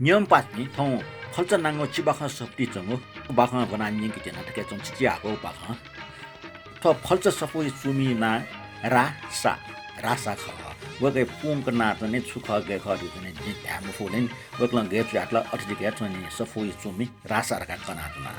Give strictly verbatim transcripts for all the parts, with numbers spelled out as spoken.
न्यंपासापिं, थौं फल्चा नांगु चिबाखं सफुति च्वंगु बाखं ब्वना न्यंकेत्यना। थुके च्वंगु चिचिहाकःगु बाखं। थ्व फल्चा सफूया च्वमि नां रासा, रासा खः। वय्कःया पूवंक नां च्वने, छु खः गय् खः धइगु च्वने जिं धाये मफुगुलिं वय्कलं गय् च्वयातल, अथे जक थ्व नं सफूया च्वमि रासा धकाः कनाच्वना।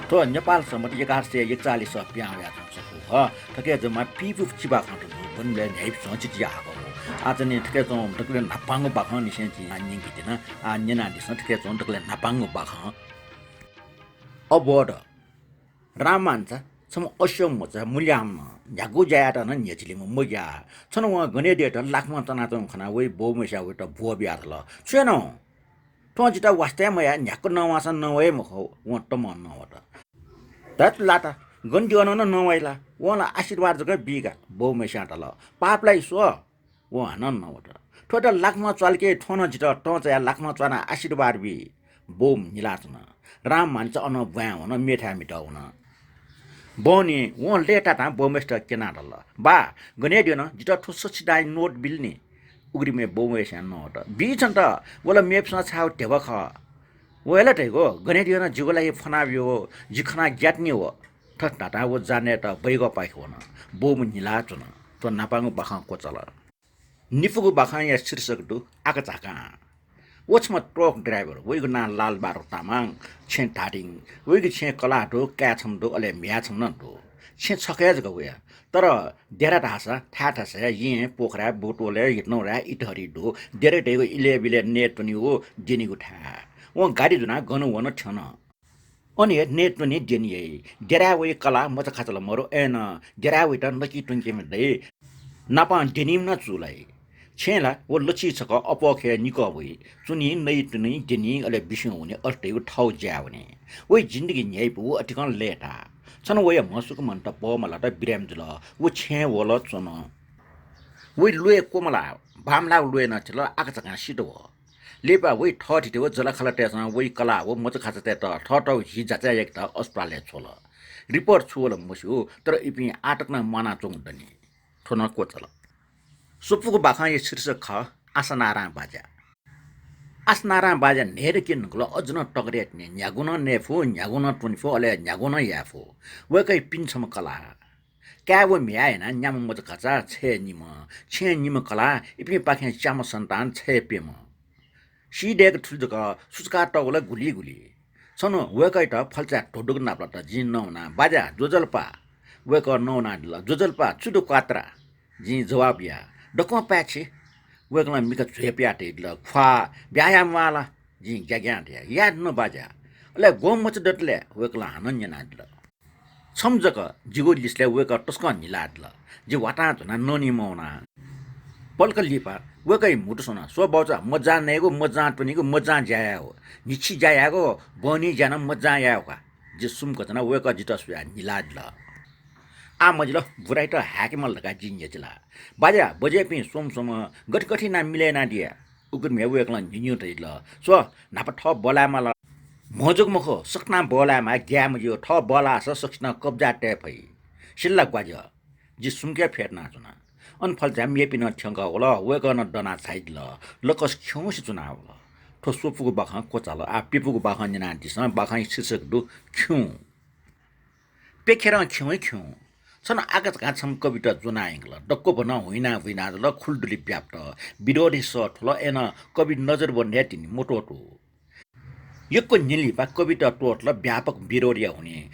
थ्व नेपाल सम्बत एघार सय एकचालिस पिहां वयाच्वंगु सफू खः। थुके जम्मा पीपू चिबाखं तुं ब्वनेबलय् न्ह्याइपुसे चिचिहाकःगु। आः च्वने थुके च्वंगु दकलय् न्हापांगु बाखंनिसें जिं न्यंकेत्यना। आः न्यनादिसँ थुके च्वंगु दकलय् न्हापांगु बाखं। अबोध। राम मांचा, छम्ह अस्यम्ह मचा, मुल्याम्ह, न्ह्यागु ज्या यायेत नं न्ह्यचिलिम्ह मग्याः। छन्हु वं गनेद्यःयात लाखम्हं च्वनाच्वंगु खनाः वया बौम्हय्सिया वयात ब्वः बियातल। छु याना हँ? थ्वं जितः वास्ता हे मयाः, न्ह्याक्व नवाःसां नवये मखु, वं तमं नवत। धाय् तु ला त, गनेद्यःनं नं नवाइ ला, वं ला आशीर्वाद जक बी का, बौम्हय्सियां धाल। पाप लाइ स्व, वं हानं नवत। थ्वयात लाखम्हं च्वाल कि थ्वं नं जितः तं चायाः लाखम्हं च्वानाः आशीर्वाद बी। बौ न्हिलाच्वन। राम मांचा अनं ब्वाँय् वन, मेथाय् मितः वन। बहनी वं लय्तातां बौम्हय्सित क्यनाः धाल, बा, गनेद्यःनं जितः थ्व सच्छि दांया नोट बिल नि। उघ्रिमय् बौम्हय्सियां नवत। बी छन्त, व ला मेपिसं छाःगु ध्यबा खः। व हे ला धयागु, गनेद्यःनं जिगु लागि फ्वनाब्यूगु, जि खनाः ग्यातुनि व। थथे धातां व जान्हय्त बैगःपाखे वन। बौम्ह न्हिलाच्वन। थ्व न्हापांगु बाखं क्वचाल। निपूगु बाखंया शीर्षक दु आकाझाकां। व छम्ह ट्रक ड्राइभर, वइगु नां लालबहादुर तामाङ, छेँ धादिङ। वइगु छेँय् कलाः दु, काय् छम्ह दु, अले म्ह्याय् छम्ह नं दु। छेँ छखे जक वया। तर देरा धाःसा थाय् थासय् येँ, पोखराय्, बुटवलय्, हितनौराय् इत्यादि दु। देरा धइगु इलय् बिलय् नये त्वनेगु द्यनीगु थाय्। वं गाडी दुनाः गन वन थ्यन। अन हे नये त्वने द्यनी याइ। देराय् वइ कलाः मचाखाचा ला मरु, अय्नं देराय् वइत नकी त्वंकेम्ह दइ। नापं द्यनीम्ह नं चूलाइ। छेँय् ला व लच्छि छकः अप्वःखय् निकः वइ। च्वनी, नइ त्वनी, द्यनी, अले बिस्युं वनी, अथे धइगु थःगु ज्याय् वनी। वइ जिन्दगी न्ह्याइपु, व अतिकं लय्ताः। छन्हु वया म्हसुकूम्हन्त पहः मलात, बिरामी जुल। व छेँय् वल च्वन। वइ ल्वय् क्वमलाः बांमलाःगु ल्वय् नं थिल, आकाझाकां सित वः। लिपा वइ थःथिति व जःलाखःलातय्सं वइ कलाः व मचाखाचातय्त थःथःगु हि जाँचय् याकेत अस्पतालय् छ्वल। रिपोर्ट छु वल मस्यू, तर इपिं आःतक नं म्वानाच्वंगु दनि। थ्व नं क्वचाल। स्वपुगु बाखंया शीर्षक खः आशानारां बाज्या। आशानारां बाज्या न्हय्दँ कि न्हुंकल, अझ नं तकरय् तिनि। न्ह्यागु नं नये फु, न्ह्यागु नं त्वने फु, अले न्ह्यागु नं याये फु। वय्कःया पिने छम्ह कलाः। काय् व म्ह्याय् यानाः न्याम्ह मचाखाचा, छय् निम्ह, छेँय् निम्ह कलाः, इपिंपाखें च्याम्ह सन्तान, छय् प्यम्ह। सी दय्क थुलि जक सुचुकातःगु ला गुलि गुलि। छन्हु वय्कःयात फल्चाय् ध्वदुक नापलात। जिं नवाना, बाज्या, ज्वजलपा। वय्कलं नवानादिल, ज्वजलपा, छु दु क्वात्रा? जिं जवाफ बिया, दक्वं पाय्छि। वय्कलं मिखा झ्वय् पियातयादिल, ख्वाः, ब्याहा याये म्वाः ला? जिं ग्याग्यां धया, याये धुन बाज्या। अले ग्वम्ह मचा दत ले? वय्कलं हानं न्यनादिल। छम्ह जक जिगु लिसलय् वय्कः तसकं न्हिलादिल। जि वातां च्वनाः ननी मवना। पलख लिपा वय्कःया म्हुतु सन, स्व बाउचा, मज्जां नयेगु, मज्जां त्वनेगु, मज्जां ज्या यायेगु। न्हिच्छि ज्या यायेगु, बहनी ज्या नं मज्जां यायेगु का। जि सुम्क च्वना, वय्कः जितः स्वयाः न्हिलादिल। आः मजिल, बुराइत हाय्के माल धकाः जिं न्ह्यचिला। बाज्या, बज्यःपिं स्वम्ह स्वम्ह गथे गथे यानाः मिलय् यानादिया। उकिं हे वय्कलं न्हिन्यू धयादिल, स्व, न्हापा थः बल्लायेमाल। म्हजूक मखु, सकतां बल्लायेमाः, ग्याये मज्यू, थः बल्लाःसा सकसिनं कब्जा तये फइ। सिल ला ग्वाज्यः? जि सुम्के फ्यतुनाच्वना। अन फल्चाय् मेपिं नं थ्यंकः वल, वय्कः नं दनाः झायादिल। लकस खिउँसे च्वनावल। थ्व स्वपुगु बाखं क्वचाल। आः प्यपुगु बाखं न्यनादिसँ, बाखंया शीर्षक दु खिउँ। प्यखेरं खिउँइ खिउँ। छन्हु आकाझाकां छम्ह कवित ज्वना यंकल। दक्व भनं हुइना हुइना जुल, खुल्दुलि व्याप्त। विरोधय् सः थ्वल, अय्नं कवि नजर बन्द याये तिनि, मत्वःतू। यक्व न्हिलिपा कवित त्वःतल, व्यापक विरोधया हुनिं।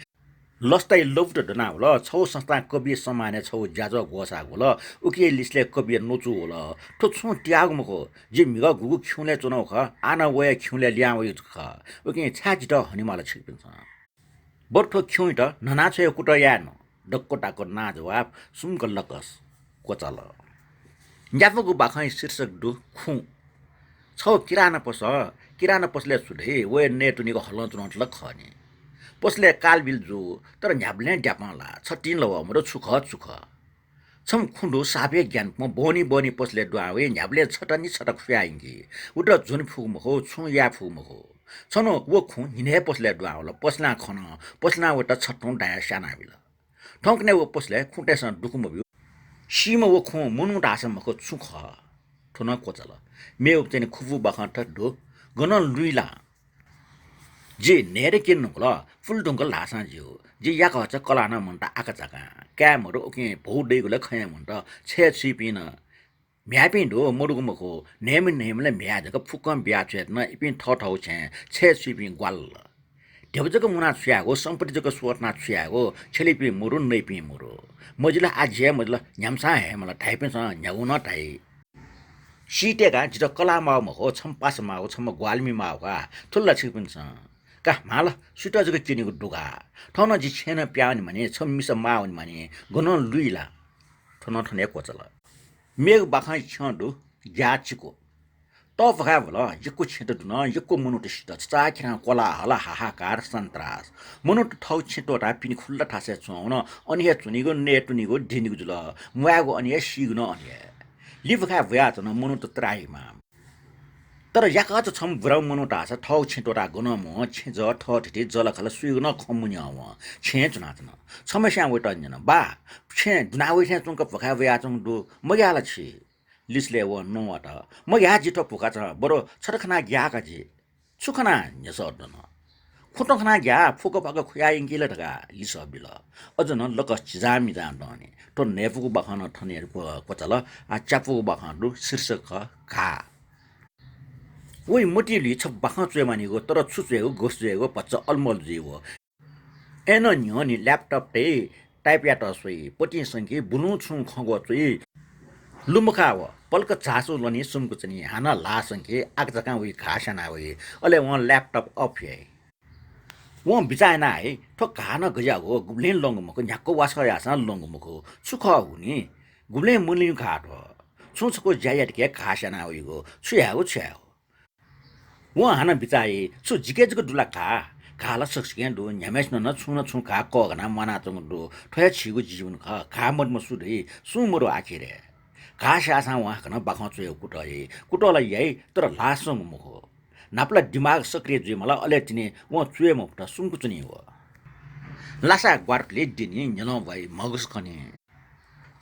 लसताया लबुत दनावल, छगू संस्थां कविया सम्मानय् छगू ज्याझ्वः ग्वसाः ग्वल, उकिया लिसलय् कविया न्वचु वल। थ्व छुं त्याःगु मखु, जि म्हिगः गुगु खिउँलय् च्वनागु खः, आः नं वया खिउँलय् लिहां वयागु खः। उकिं छाय् जितः हनेमाल छिकपिन्सं? बरु थ्व खिउँइत न्हना छ्वयेगु कुतः याये नु। दक्व दाक्व नां जवाफ, सुम्क लकस क्वचाल। न्यापगु बाखंया शीर्षक दु खुँ। छगू किराना पसः, किराना पसलय् छु दइ, वया नये त्वनेगु हलंच्वलंत ला खः नि। पसलय् कालबिल जू, तर न्ह्याबलें द्यापं लाः, छतिं लवः मदु, छु खः छु खः। छम्ह खुँ दु, साप हे ग्यानापुम्ह, बहनी बहनी पसलय् दुहां वइ, न्ह्याबलें छता नि छता खुया यंकी। उइत ज्वने फुगु मखु, छुं याये फुगु मखु। छन्हु व खुँ न्हिनय् पसलय् दुहां वल। पसलां खन, पसलां वयात छथुं दायाः स्यानाबिल। थौंकन्हय् व पसलय् खुँतय्सं दुःख मब्यू। सीम्ह व खुँ मनू धाःसा मखु, छुं खः। थ्व नं क्वचाल। मेगु च्वने खुपु बाखं थथे दु। गनं लुइ ला? जि न्हय्‌दँ क्यने धुंकल, पुले धुंकल धाःसां ज्यू। जि याकःचा कलाः नं मन्त आकाझाकां। काय् मदु, उकिं भौ दइगु ला खँ याये मन्त, छय् छुइपिं नं म्ह्याय्‌पिं दु, मदुगु मखु। न्हय्‌म्ह न्हय्‌म्ह ला म्ह्याय् जक फुक्कं बिया छ्वयेत नं इपिं थःथःगु छेँय् छय् छुइपिं ग्वाल। ध्यबा जक मुना छ्वयागु, सम्पत्ति जक स्वःतना छ्वयागु, छ्यलीपिं मदु, नइपिं मदु। मजिल, आः जि हे मजिल, न्ह्याम्हसां हये माल धाइपिन्सं न्ह्यागु नं धाइ। सीतय्‌काः जितः कलाः माःगु मखु, छम्ह पासा माःगु, छम्ह ग्वाहालि मि माःगु का। थुल ला छिकपिन्सं? का म्हाल, सुइत जक क्यनीगु दु का। थौं नं जि छेँनं पिहां वनेमानि, छम्ह मिसा माः वनेमानि, गनं लुइ ला? थ्व नं थन हे क्वचाल। मेगु बाखं छ्यं दु, ग्याः चिकु। तःपखाय् भल, यक्व छेँत दुन, यक्व मनूत सित, छचाःखेरं कोलाहल, हाहाकार, सन्त्रास। मनूत थःगु छेँ त्वःताः पिने खुल्ला थासय् च्वं वन, अन हे च्वनीगु, नये त्वनीगु, द्यनीगु जुल। म्वायेगु अन हे, सीगु नं अन हे। लिपखाय् ब्वयाच्वन, मनूत त्राहिमाः। तर याकःचा छम्ह बुराम्ह मनू धाःसा थःगु छेँ त्वःताः गनं मवं, छेँ जः थःथिति जःलाखःला सुइगु नं खँ मन्यं वं, छेँय् च्वनाच्वन। छम्हस्यां वयात न्यन, बा, छेँ दुना वइ थें च्वंक भुखाय् वयाच्वंगु दु, मग्याः ला छि? लिसलय् वं नं वात, मग्याः जि थ्व भुखाचं, बरु छता खनाः ग्याः का जि। छु खनाः न्ह्यसः दन? खुँत खनाः ग्याः, फुक्क फाक्क खुया यंकी ला धकाः लिसः बिल। अझ नं लकः चिजांमिजां दनि। थ्व न्हय्‌पुगु बाखं नं थन हे क्व-, क्वचाल। आः च्यापुगु बाखं दु, शीर्षक खः घाः। वइ मतिइ लुइ छपु बाखं च्वयेमानिगु, तर छु च्वयेगु, गथे च्वयेगु भचा अलमल जुइ वः। अय्‌नं न्ह्यःने laptop तइ, type यात स्वइ, पतिं संके, बुलुं छुं खँग्वः च्वइ। लुमखा वः, पलख झासु लनी, सुम्क च्वनी, हानं ल्हाः संके, आकाझाकां वइ घाः स्याना वइ। अले वं laptop off याइ। वं बिचाः याना हइ, थ्व घाः नं गज्याःगु, गुबलें लंगु मखु, न्ह्याक्व वासः याःसां लंगु मखु। छु खः हु नि? गुबलें मल्यंगु घाः थ्व। छुं छकू ज्या यात कि घाः स्याना वइगु, छु यायेगु, छु यायेगु? वं हानं बिचाः याइ, छु जिके जक दु ला घाः? घाः ला सकसिकें दु, न्ह्याम्हय्‌सिनं नं छुं न छुं घाः कःघानाः म्वानाच्वंगु दु। थ्व हे झीगु जीवन खः, घाः मदुम्ह सु दइ, सुं मदु आखिरय्। घाः स्याःसां वं हाकनं बाखं च्वयेगु कुतः याइ, कुतः ला याइ, तर ल्हाः संगु मखु। न्हापा ला दिमाग सक्रिय जुइ माल, अले तिनि वं च्वये मफुत, सुम्क च्वनी वः। लासाय् ग्वारातुलय् द्यनी, न्ह्यलं वाइ, म्हगस खनी।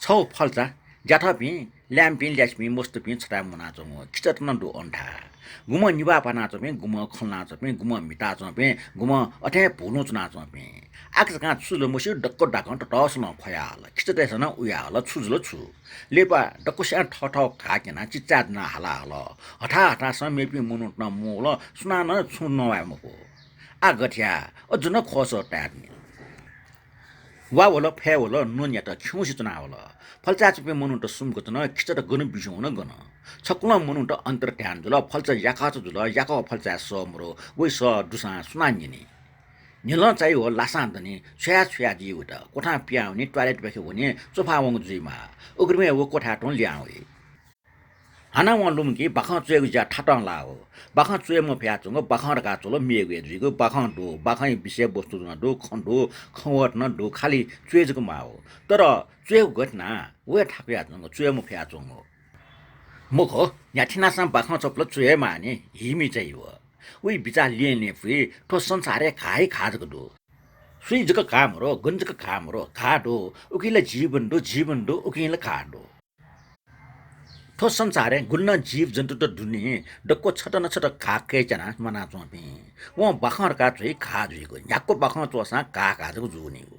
छगू फल्चा, ज्याथःपिं, ल्याय्म्हपिं, ल्यासेपिं, मस्तुपिं छथाय् मुनाच्वंगु, खिचात नं दु अन थाय्। गुम्हं निभाः पानाच्वंपिं, गुम्हं खँ ल्हानाच्वंपिं, गुम्हं म्हिताच्वंपिं, गुम्हं अथें भुलुं च्वनाच्वंपिं। आकाझाकां छु जुल मस्यू, दक्व दाखं ततःसलं ख्वयाहल। खिचातय्‌सं नं उयाहल, छु जुल छु। लिपा दक्वस्यां थःथःगु घाः क्यनाः चिचाय् दुनाः हाला हल। हथाहथासं मेपिं मनूत नं मुंवल, सुनानं छुं नवाये मफु। आः गथे याये? अझ नं खःसः ताये दनि। वा वल, फय् वल, न्वन्यात खिउँसे च्वनावल। फल्चाय् च्वंपिं मनूत सुम्क च्वन, खिचात गन बिस्युं वन गन। छकुलं मनूत अन्तर्ध्यान जुल, फल्चा याकःचा जुल, याकः फल्चाय् सः मरु, वइ सः दुसां सुनां न्यनी? न्ह्यलं चाइ वः, लासां दनि, छ्वया छ्वया जुइ वइत। क्वथां पिहां वनी, toilet पाखे वनी, च्वफाः वंगु जुइमाः। उघ्रिमय् व क्वथाय् तुं लिहां वइ। हानं वं लुमंकी, बाखं च्वयेगु ज्या थातं लाः वः। बाखं च्वये मफयाच्वंगु, बाखं धकाः च्वल, मेगु हे जुइगु। बाखं दु, बाखंया विषयवस्तु नं दु, खँ दु, खँवःत नं दु, खालि च्वये जक माः वः। तर च्वयेगु गथे यानाः, व हे थाकुयाच्वंगु, च्वये मफयाच्वंगु। मखु, न्ह्याथे नासां बाखं च्वपल च्वये हे माःनि, हिमि चाइ वः। वइ बिचाः लिं लिं पुइ, थ्व संसारय् घाः हे घाः जक दु। सुइ जक घाः मरु, गन जक घाः मरु, घाः दु। उकिं ला जीवन दु, जीवन दु, उकिं ला घाः दु। थ्व संसारय् गुलि नं जीवजन्तुत दुनि, दक्व छत न छत घाः कय्‌च्यानाः म्वानाच्वंपिं। वं बाखं धकाः च्वइ घाः जुइगु, न्ह्याक्व बाखं च्वःसां घाः घाः जक जूनिगु।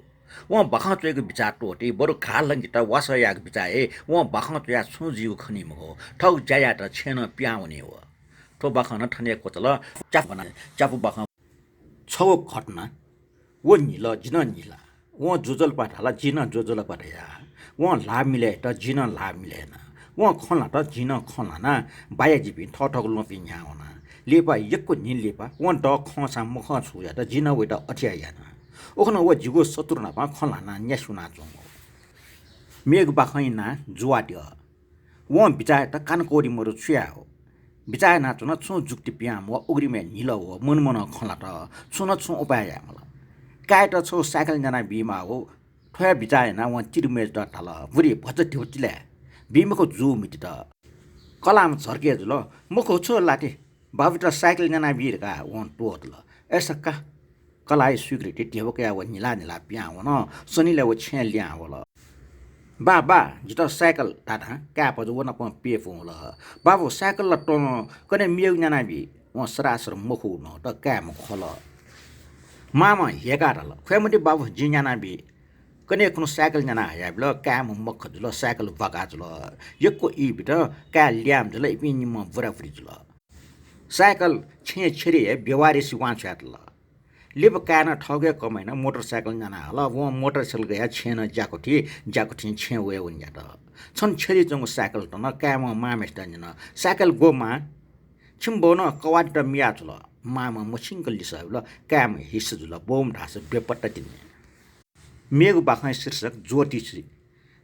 वं बाखं च्वयेगु बिचाः त्वःति, बरु घाः लंकेत वासः यायेगु बिचाः याइ। वं बाखं च्वयाः छुं जुइगु खनी मखु, थःगु ज्या यायेत छेँनं पिहां वनी वः। थ्व बाखं नं थन हे क्वचाल, च्यापु बाखं। छगू घटना। व न्हिल, जि नं न्हिला। वं ज्वजलपा धाल, जि नं ज्वजलपा धया। वं ल्हाः मिले यात, जि नं ल्हाः मिले याना। वं खँ ल्हात, जि नं खँ ल्हाना। बाया जिपिं थःथःगु ल्वहंपिं न्ह्याः वना। लिपा यक्व न्हि लिपा वं दः खंसां मखं छु यात, जि नं वइत अथे हे याना। उखुन्हु व जिगु शत्रु नाप खँ ल्हानाः न्यासि वनाच्वंगु। मेगु बाखंया नां जुवा द्यः। वं बिचाः यात, कानकौडी मरु, छु यायेगु? बिचाः यानाच्वन, छुं जुक्ति पिहां मवः, उघ्रिमय् न्हिल वः, मनमनं खँ ल्हात, छुं न छुं उपाय याये माल। काय्‌यात छगू साइकल न्याना बीमाःगु, थ्व हे बिचाः यानाः वं तिरुमय्‌जुयात धाल, बुरी, भचा धिबा तिले, बी मखु जू मितित। कलाःम्ह झर्के जुल, मखु छु ला ति, बाबुयात साइकल न्याना बी धकाः वं त्वःतल। अय्‌सा का, कलाःया स्वीकृति धिबा कयाः व न्हिला न्हिला पिहां वन। सनिलय् व छेँय् लिहां वल। बा, बा, जितः साइकल धाधां काय्‌पजः व नाप प्यपुं वल। बाबु, साइकल ला त्वँ, कन्हय् मेगु न्याना बी। वं सरासर मखु नं त काय्म्ह ख्वल। मामं हेकाः धाल, "ख्वये मते बाबु, जिं न्यानाबी।" कन्हय् खुन्हु साइकल न्याना हयाबिल, काय्म्ह मखु जुल, साइकल भ्वाका जुल। यक्व ई बित काय् ल्याय्म्ह जुल, इपिं निम्ह बुराबुरी जुल। साइकल छेँय् छ्यरी हे बेवारिसी वां छ्वयातल। लिपा काय्‌नं थःगु हे कमाइनं मोटरसाइकल न्याना हल। वं मोटरसाइकल गयाः छेँनं ज्याकुथि, ज्याकुथिं छेँ वये वनेयात। छन्हु छ्यरी च्वंगु साइकल तन। काय्‌म्हं मांम्हेसित न्यन, "साइकल ग्व मां? छिमि बौनं कवादित मियाः छ्वल।" मांम्हं मछिंक लिसः बिल। काय्‌म्ह हिस्स जुल, बौम्ह धाःसा बेपत्ता तिनि। मेगु बाखंया शीर्षक ज्योतिषी।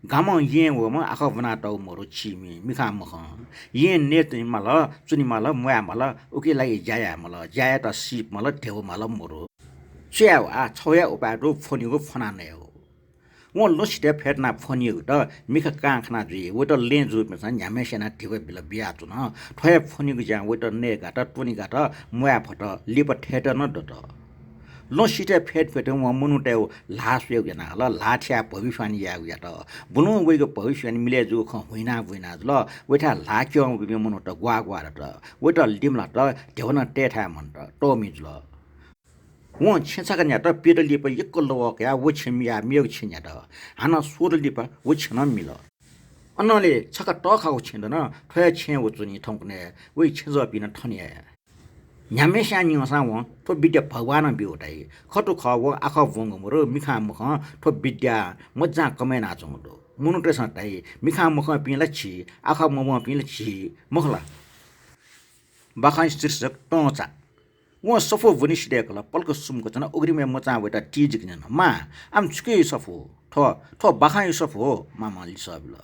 गामं येँ वःम्ह आखः ब्वनातःगु मरु चिमि, मिखां मखं। येँ नये च्वने माल, च्वने माल, म्वाये माल, उकिया लागि ज्या याये माल, ज्या यायेत सीप माल, ध्यबा माल मरु। छु याये वा, छगू हे उपाय दु, फ्वनेगु, फ्वना नयेगु। वं लँसितय् फ्यतुनाः फ्वनेगुत मिखा कां खना जुइ, वइत लँय् जूपिन्सं न्ह्याम्हेस्यां यानाः धिबा बिल बियाच्वन। थ्व हे फ्वनेगु ज्यां वइत नये गात, त्वने गात, म्वाये फत, लिपा थयेत नं दत। लँसितय् फ्यत फ्यत वं मनूतय् ल्हाः स्वयेगु याना हल, ल्हाः थियाः भविष्यवाणी यायेगु यात। बुलुं वइगु भविष्यवाणी मिलय् जूगु खँ हुइना बुइना जुल। वइथाय् ल्हाः क्यं वइपिं मनूत ग्वाः ग्वाः दत। वइत लिमलात, ध्यबा नं तयेथाय् मन्त, तःमि जुल। वं छेँ छाका न्यात, प्यदँ लिपा यक्व लवः कयाः व छेँ मियाः मेगु छेँ न्यात। हानं स्वदँ लिपा व छेँ नं मिल। अनंलि छखा तःखाःगु छेँ दन, थ्व हे छेँय् व च्वनी थौंकन्हय् वइ छेँजःपिं नं थन हे। न्ह्याम्हेस्यां न्यंसां वं थ्व विद्या भगवानं ब्यूगु धाइ। खतु खः, वं आखः ब्वंगु मरु, मिखां मखं थ्व विद्या मज्जां कमय् यानाच्वंगु दु। मनूतय्सं धाइ, मिखां मखंपिं ला झी, आखः मब्वंपिं ला झी, मखु ला? बाखंया शीर्षक तंचा। वं सफू ब्वने सिधय्कल, पलख सुम्क च्वन। उघ्रिमय् मचां वइत तिजिक न्यन, "मां, आम छुकिया सफू?" "थ्व, थ्व बाखंया सफू हो," मामं लिसः बिल।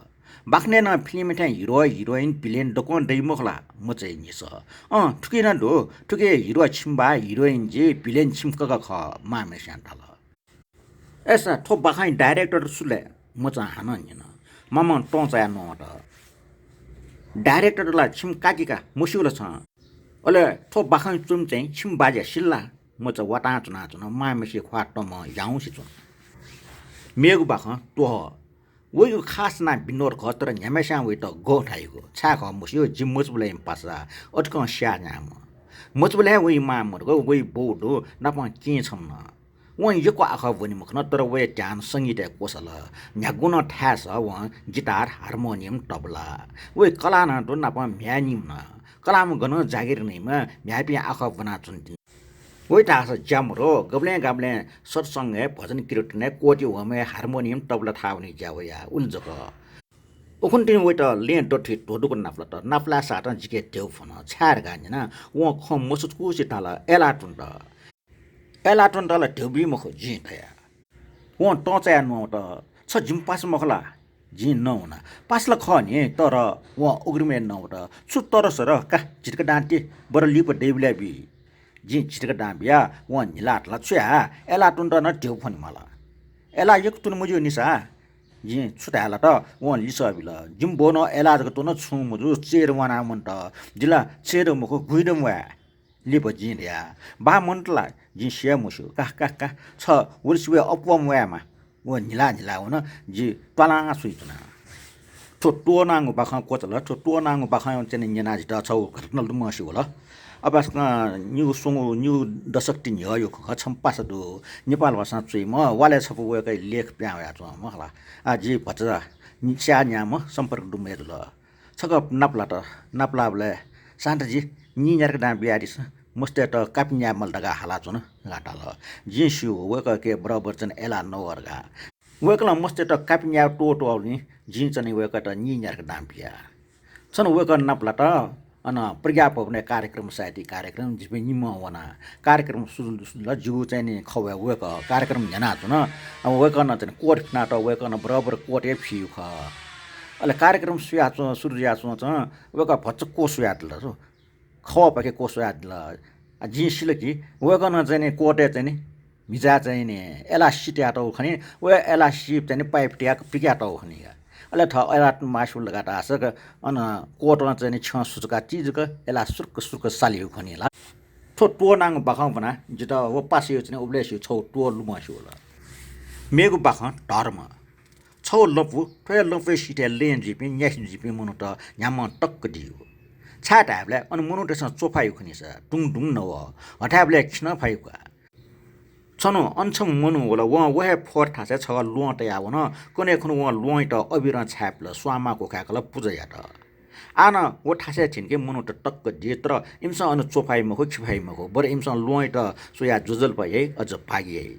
"बाखनय् नं फिल्मय् थें हिरो, हिरोइन, भिलेन दक्वं दइ मखु ला?" मचाया निसः। "अँ, थुकी नं दु। थुकी हिरो छिमि बाः, हिरोइन जि, भिलेन छिमि कका खः," मांम्हेस्यां धाल। "अय्सा थ्व बाखंया डाइरेक्टर सु ले?" मचां हानं न्यन। मामं तंचायाः न्ववात, "डाइरेक्टर ला छिमि काकि का, मस्यू ला छं? अले थ्व बाखं च्वमि चाहिँ छिमि बाज्या सिल ला?" मचा वातां च्वनाच्वन, मांम्हेसिया ख्वाः तमं याउँसे च्वन। मेगु बाखं त्वः। वइगु खास नां विनोद खः, तर न्ह्याम्हेस्यां वइत गः धाइगु। छाय् खः मस्यू, जि मचाबलय् पासा अतिकं स्याः न्याम्ह। मचाबलय् हे वइ मां मदुगु, वइ बौ दु, नापं केहेँ छम्ह नं। वं यक्व आखः ब्वने मखन, तर वया ध्यान संगीतय् क्वसाल। न्ह्यागुं नं थाय्‌सः वं गिटार, हार्मोनियम, तबला। वइ कलाः नं दु, नापं म्ह्याय् नीम्ह नं। कलाःम्ह गनं जागिर नइम्ह, म्ह्याय्‌पिं आखः ब्वनाच्वंतिनि। वइ धाःसा ज्या मरु, गबलें गाबलें सत्संगय्, भजन कीर्तनय्, कोति होमय् हार्मोनियम, तबला थाः वनी ज्या वया, उलि जक। उखुन्हु तिनि वइत लँय् दथुइ ध्वदुक नापलात। नापलाः सातं जिके ध्यबा फ्वन। छाय् धकाः न्यना, वं खँ मसुतुकुसे धाल, "अय्लाः तुन्त।" "अय्लाः तुन्त ला ध्यबा बी मखु," जिं धया। वं तंचायाः न्ववात, "छ जिमि पासा मखु ला?" जिं नवाना। "पासा ला खः नि, तर।" वं उघ्रिमय् नवात, "छु तर सर, का झितिक दां ति, बरु लिपा दइबलय् बी।" जिं झितिक दां बिया, वं न्हिलाः धाल, "छु याये, अय्लाः तुन्त नं ध्यबा फ्वने माल। अय्लाः यक्व तुने मज्यू निसा।" जिं छु धाये लात, वं लिसः बिल, "जिमि बौनं अय्लाः जक त्वन, छुं मजू, चय्दँ वानाः वनेत। जि ला चय्दँ मखु, गुइदँ म्वाये।" लिपा जिं धया, "बाः मन्त ला?" "जिं सिया मस्यू।" "का, का, का, छ वरिसि वये अप्वः म्वायेमा।" व न्हिला न्हिला वन, जि त्वालां स्वइच्वना। थ्व त्वःनांगु बाखं क्वचाल। थ्व त्वःनांगु बाखं चाहिँ न्यनाः जितः छगू घटना लुमंसे वल। अपाय्सकं निगू स्वंगू, निगू दशक ति न्ह्यःया खँ खः, छम्ह पासा दु, नेपाल भाषां च्वइम्ह, वालय् छपु वय्कःया लेख पिहां वयाच्वंम्ह खला। आ, जि भचा स्याः न्याम्ह, सम्पर्क दुम्ह हे जुल। छकः नापलात। नापलाःबलय्, "शान्त जी, निं न्यारक दां बियादिसँ, मस्तय्त कापि न्याये माल धकाः हालाच्वन" धकाः धाल। जिं स्यू, वय्कःके बराबर चाहिँ अय्लाः नवः धकाः। वय्कलं मस्तय्त कापि न्याये त्वःत्वःबलय् जिं चाहिँ वय्कःयात निं न्यारक दां बिया। छन्हु वय्कः नापलात, अन प्रज्ञा भवनय् कार्यक्रम, साहित्यिक कार्यक्रम, जिपिं निम्हं वना। कार्यक्रम सुरु जुल, जिगु चाहिँ नि खवय् वय्कः कार्यक्रम न्ह्यानाच्वन। अब वय्कलं चाहिँ कोट फिनातः, वय्कलं बराबर कोट हे फिइगु खः। अले कार्यक्रम सुयाच्वं, सुरु जुयाच्वंच्वं वय्कः भचा क्वस्वयादिल। खवःपाखे क्वस्वयादिल। आ, जिं सिल कि वय्कलं चाहिँ नि कोटय् चाहिँ नि म्हिचाय् चाहिँ नि अय्लाः सितयातःगु खनी, व अय्लाः सिप चाहिँ नि पाइप तयाः पिकयातःगु खनी का। अले थः अय्लाः मास्युल धकाः धाःसा अन कोटं चाहिँ नि छ्यं सुचुकाः चिजुक अय्लाः सुरुक्क सुरुक्क सालीगु खनी ला। थ्व त्वःनांगु बाखं ब्वनाः जितः व पासाया चाहिँ नि उबलय् स्यू छगू त्वः लुमंसे वल। मेगु बाखं धर्म। छगू लँपु, थ्व हे लँपुया सिथय् लँय् जुइपिं, न्यासि जुइपिं मनूत न्ह्याम्हं तक्क दीगु। छाय् धायेबलय् अन मनूतय्‌सं च्वफाइ खनी सा, दुं दुं नवः। हथाय्‌बलय् खिन फाइ का। छन्हु अन छम्ह मनू वल, वं व हे फोहोर थासय् छगः ल्वहं तयावन। कन्हय् खुन्हु वं ल्वहंयात अबिरं छाय्‌पिल, स्वांमा क्वखाय्‌कल, पुजा यात। आः नं व थासय् थ्यंके मनूत तक्क दी, तर इमिसं अन च्वफाइ मखु, खिफाइ मखु, बरु इमिसं ल्वहंयात स्वयाः ज्वजलपा याइ, अझ भागि याइ।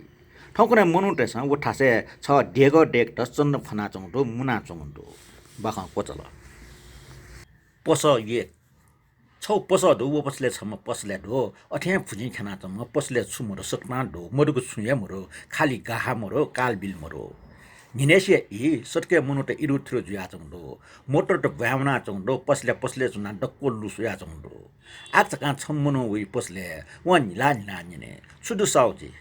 थौंकन्हय् मनूतय्‌सं व थासय् छगः देगः दय्‌केत चन्द फ्वनाच्वंगु दु, मुनाच्वंगु दु। बाखं क्वचाल। पसः एक। छगू पसः दु, व पसलय् छम्ह पसलय् दु। अथे हे भुजिं ख्यानाच्वंम्ह पसलय् छु मदु सकतां दु, मदुगु छुं हे मदु, खालि गाः मदु, कालबिल मदु। न्हिनय्‌सिया ई सतकय् मनूत इरुथिरु जुयाच्वंगु दु। मोटरत ब्वाँय् वनाच्वंगु दु, पसलय् पसलय् च्वनाः दक्व लु स्वयाच्वंगु दु। आकाझाकां छम्ह मनू वइ पसलय्, वं न्हिला न्हिला न्यने, "छु दु साहुजी?"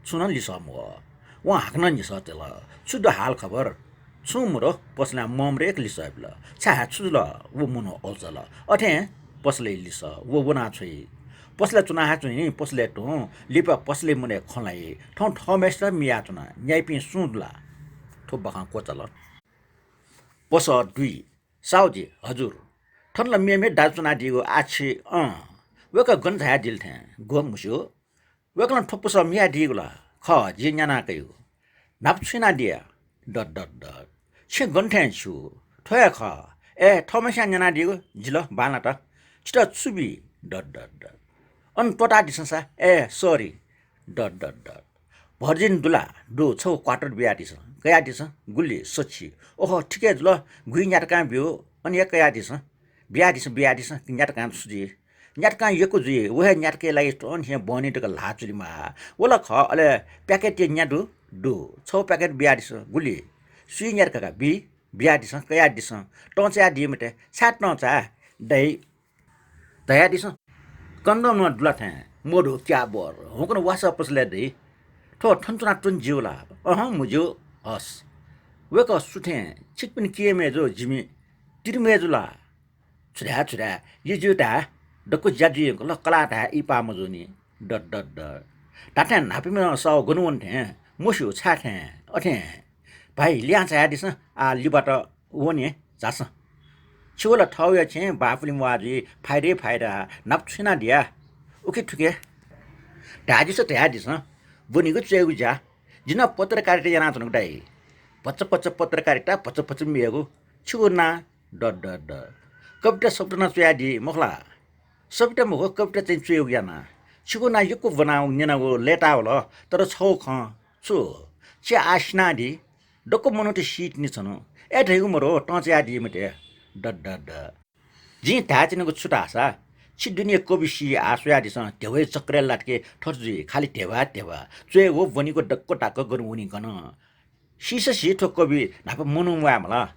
छुं नं लिसः मवः। वं हाकनं लिसः तल, "छु दु हालखबर?" छुं मदु, पसलय् मम्रेक लिसः बिल। छाय्, छु जुल? व मनू अल्झल। अथें पसलय् लिसः, व वना छ्वइ। पसलय् च्वना हे च्वनी, पसलय् तुं, लिपा पसलय् मनूया खँ ल्हाइ। थौं थःम्हेसित मियाच्वना, न्याइपिं सुं दु ला? थ्व बाखं क्वचाल। पसः दुई। साहुजी, हजुर। थन ला मेमेगु दाजु च्वनादीगु, आः छि, अँ। वय्‌कः गन झायादिल थें, गु म्हुस्यू। वय्‌कलं थ्व पसः मियादीगु ला? खः, जिं न्याना कयागु। न्हापा छु यानादिया? डट, डट, डट। छिं गन थें छु? थ्व हे खः। ए, थःम्हेस्यां न्यानादीगु, जिल बांलात। छितः छु बी? डट, डट, डट। अन त्वःतादिसँ सा। ए, sorry। डट, डट, डट। भर्जिन दु ला? दु, छगू quarter बियादिसँ। कयादिसँ। गुलि? सछि। ओहो, ठीक हे जुल। गुलि न्यातकां ब्यु, अन हे कयादिसँ। बियादिसँ, बियादिसँ, न्यातकां छु जुइ? न्यातकां यक्व जुइ, व हे न्यातकया लागि तन हे बहनी तक ल्हाः चुलिमाः। व ला खः, अले packet-या न्या दु? दु। छगू packet बियादिसँ। गुलि? सुइ न्यातका का? बी, बियादिसँ, कयादिसँ। तंचायादी मते। छाय् तंचाये? दइ। धयादिसँ। Condom नं दु ला थें? मदु, क्या बर। हुंकन वासः पसलय् दइ। थ्व थन च्वनाः त्वने ज्यू ला? अहं, मज्यू। हस्। वय्‌कः सु थें? छिकपिनि केहेँ मय्‌जु, जिमि तिरि मय्‌जु ला? छु धाये, छु धाये, यज्यू धाये, दक्व ज्या जुइ यंकल, कलाः धाये, इहिपाः मजूनि। डट, डट, डट। धात्थें न्हापामिसं साहु गन वन थें, मस्यू, छाय् थें, अथें। भाइ, लिहां झायादिसँ, आः लिबात वने, झासँ। छिगु ला थःगु हे छेँ बाःपुलिं वा जुइ, फाइदा हे फाइदा, न्हापा छु यानादिया? उखे थुखे। धायादिसँ, धयादिसँ, ब्वनीगु च्वयेगु ज्या। जि नं पत्रकारिता यानाच्वनागु दाइ। भचा भचा पत्रकारिता, भचा भचा मेगु। छिगु नां? डट, डट, डट। कविता सविता नं च्वयादी, मखु ला? सविता मखु, कविता चाहिँ च्वयेगु याना। छिगु नां यक्व ब्वनाः न्यनागु लय्‌तावल, तर छगू खँ, छु? छि आः सिनादी, दक्व मनूत सीतिनि छन्हु। ए धइगु मदु, तंचायादी मते। डट, डट, डट। जिं धायेत्यनागु छु धाःसा, छि दुने कवि सी आः स्वयादिसँ, ध्यबाया चक्रय् लातके थथे जुइ, खालि ध्यबा, ध्यबा। च्वयेगु ब्वनीगु दक्व दक्व गन वनी गन। सीसा सी थ्व कवि न्हापा मनू म्वाये माल।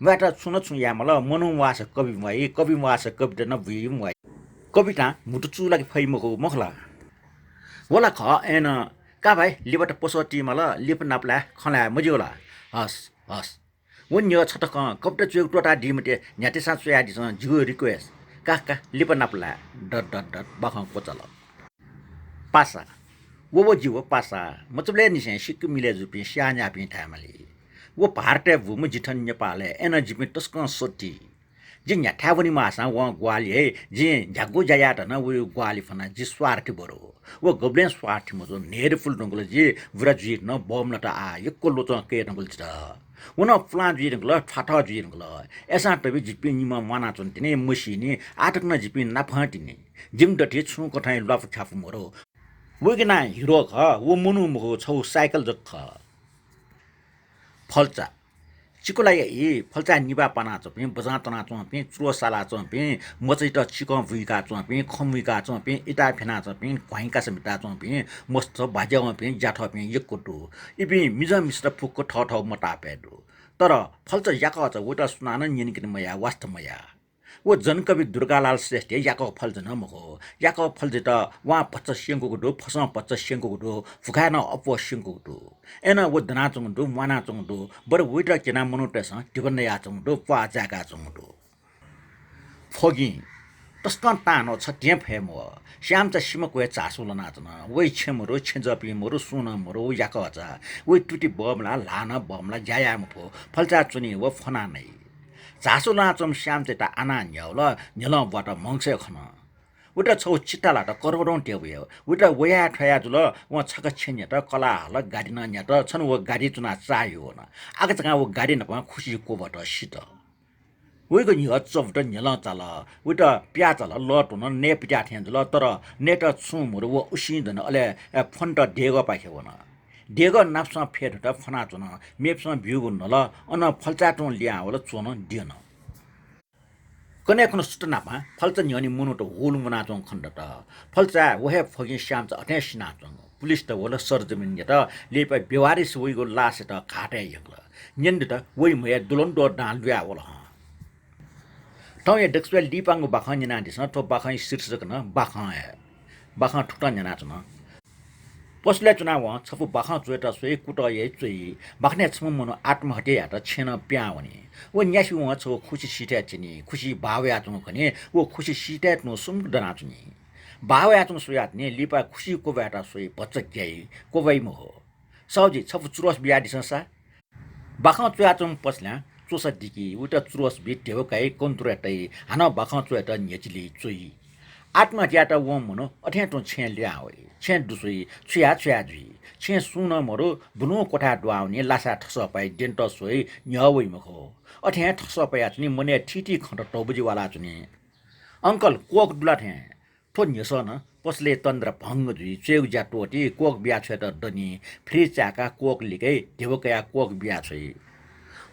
म्वायेत छुं न छुं याये माल, मनू म्वाःसा कवि म्वाइ, कवि म्वाःसा कविता नं बुइ म्वाइ। कवितां म्हुतु चूलाके फइ मखु, मखु ला? व ला खः, अय्‌नं का भाइ, लिबात पसः ति माल, लिपा नापलाये, खँ ल्हाये मज्यू ला? हस्, हस्। व न्यः छतकं कविता च्वयेगु त्वःतादी मते, न्ह्याथेसां च्वयादिसँ, जिगु request। का, का, लिपा नापलाये। डट, डट, डट, बाखं क्वचाल। पासा। व, व जि व पासा, मचाबलय् निसें सिक्क मिलय् जूपिं स्याःन्याःपिं धायेमाली। व भारतय् बूम्ह, जि थन नेपालय्, अय्‌नं जिपिं तसकं सति। जि न्ह्याथाय् वनेमाःसां वं ग्वाहालि याइ, जिं न्ह्यागु ज्या यायेत नं वया ग्वाहालि फ्वना, जि स्वार्थी बरु। व गबलें स्वार्थी मजू, न्हय्‌दँ पुले धुंकल, जि बुरा जुइत नं बमलात, आः यक्व ल्वचं कये धुंकल जितः। व नं पुलां जुइ धुंकल, थ्वाथः जुइ धुंकल। अय्‌सां तबि जिपिं निम्हं म्वानाच्वन तिनि, मसीनि, आः तक नं जिपिं नाप हं तिनि। जिमि दथुइ छुं कथंया ल्वापु ख्यापु मदु। वय्‌कः नां हिरो खः, व मनू मखु, छगू साइकल जक खः। फल्चा। चिकुलाया ई फल्चाय् निभाः पानाच्वंपिं, बजां तनाच्वंपिं, चुलः सालाच्वंपिं, मचाइत चिकं बुइकाच्वंपिं, खँ मुइकाच्वंपिं, इताः फ्यनाच्वंपिं, घ्वाइँकासा मिताच्वंपिं, मस्त बाज्यावंपिं, ज्याथःपिं यक्व दु। इपिं मिजं मिसात फुक्क थःथः मतापाय् दु। तर फल्चा याकःचा वय्‌त सुनानं न्यनेकने मयाः, वास्ता मयाः। व जनकवि दुर्गालाल श्रेष्ठया याकः फल्चा नं मखु। याकः फल्चायात वां भचा स्यंकूगु दु, फसं भचा स्यंकूगु दु, भुखाय् नं अप्वः स्यंकूगु दु। अय्‌नं व दनाच्वंगु दु, म्वानाच्वंगु दु, बरु वय्‌त क्यनाः मनूतय्‌सं धिबा नयाच्वंगु दु, प्वाः चाय्‌काच्वंगु दु। फगिं। तसकं तांन्वः, छतिं फय् मवः। स्याम्हचा सिमा क्वय् झासु लनाच्वन। वइ छेँ मरु, छेँजःपिं मरु, सुं नं मरु, व याकःचा। वइ तुति बमलाः, ल्हाः नं बमलाः, ज्या याये मफु। फल्चाय् च्वनी व फ्वना नइ। झासु लानाच्वंम्ह स्यामचायात आनाः न्ह्यावल, न्ह्यलं ब्वात मंगसय् खन। वयात छगू चिट्टा लात, करोडौं टेबुया। वयात वया थ्वया जुल, वं छकः छेँ न्ह्यत, कलाः हल, गाडी नं न्ह्यत, छन्हु व गाडी च्वनाः चाःह्यू वन। आकाझाकां व गाडी नाप खुसिया क्वब्वात सित। वइगु न्ह्यः चबुत न्ह्यलं चाल, वयात पियाः चाल, लः त्वन, नये पित्याः थें जुल, तर नयेत छुं मरु, व उसिं दन, अले फन्त देगःपाखे वन। देगः नापसं फ्यतुत फ्वनाच्वन, मेपिसं ब्यूगु नल, अनं फल्चाय् तुं लिहां वल, च्वन, द्यन। कन्हय् खुन्हु सुथ न्हापां फल्चा न्ह्यःने मनूत हुलुम वनाच्वंगु खनेदत। फल्चाय् व हे फगिं स्यामचा अथें सिनाच्वंगु। पुलिसत वल, सरजमिन न्यत, लिपा बेवारिस वइगु लासयात घाटय् यंकल। न्यनेदत, वइम्ह हे दुलंद्वः दां लुया वल हं। थौंया दकसिबय् लिपांगु बाखं न्यनादिसँ, थ्व बाखंया शीर्षक नं बाखं हे। बाखं थुकथं न्यनाच्वन। पसलय् च्वनाः वं छपु बाखं च्वयेत स्वइ, कुतः याइ, च्वइ। बाखनय् छम्ह मनू आत्महत्या यायेत छेँनं पिहां वनी। व न्यासि वं छगू खुसि सिथय् थ्यनी। खुसि बाः वयाच्वंगु खनी। व खुसि सिथय् तुं सुम्क दनाच्वनी। बाः वयाच्वंगु स्वयाच्वनी। लिपा खुसिया क्वब्वायात स्वइ, भचा ग्याइ, क्वब्वाइ मखु। साहुजी, छपु चुरोस बियादिसँ सा। बाखं च्वयाच्वंम्ह पसल्यां च्वसा दिकी, वयात चुरोस बी, ध्यबा काइ, कन्तुरय् तइ, हानं बाखं च्वयेत न्ह्यचिली, च्वइ। आत्महत्या यायेत वंम्ह मनू अथें तुं छेँय् लिहां वइ। छेँय् दुस्वइ, छु याये छु याये जुइ। छेँय् सुं नं मरु, बुलुं क्वथाय् दुहां वनी, लासाय् थसः पाइ, द्यनेत स्वइ, न्ह्यः वइ मखु। अथें थसः पायाच्वनी, मनय् थीथी खँत तःबुझि वालाच्वनी। अंकल, कोक दु ला थें? थ्व न्ह्यसः नं पसलय् तन्द्रा भंग जुइ, च्वयेगु ज्या त्वःती, कोक बियाछ्वयेत दनि, फ्रिज चाय्‌काः कोक लिकइ, ध्यबा कयाः कोक बियाछ्वइ।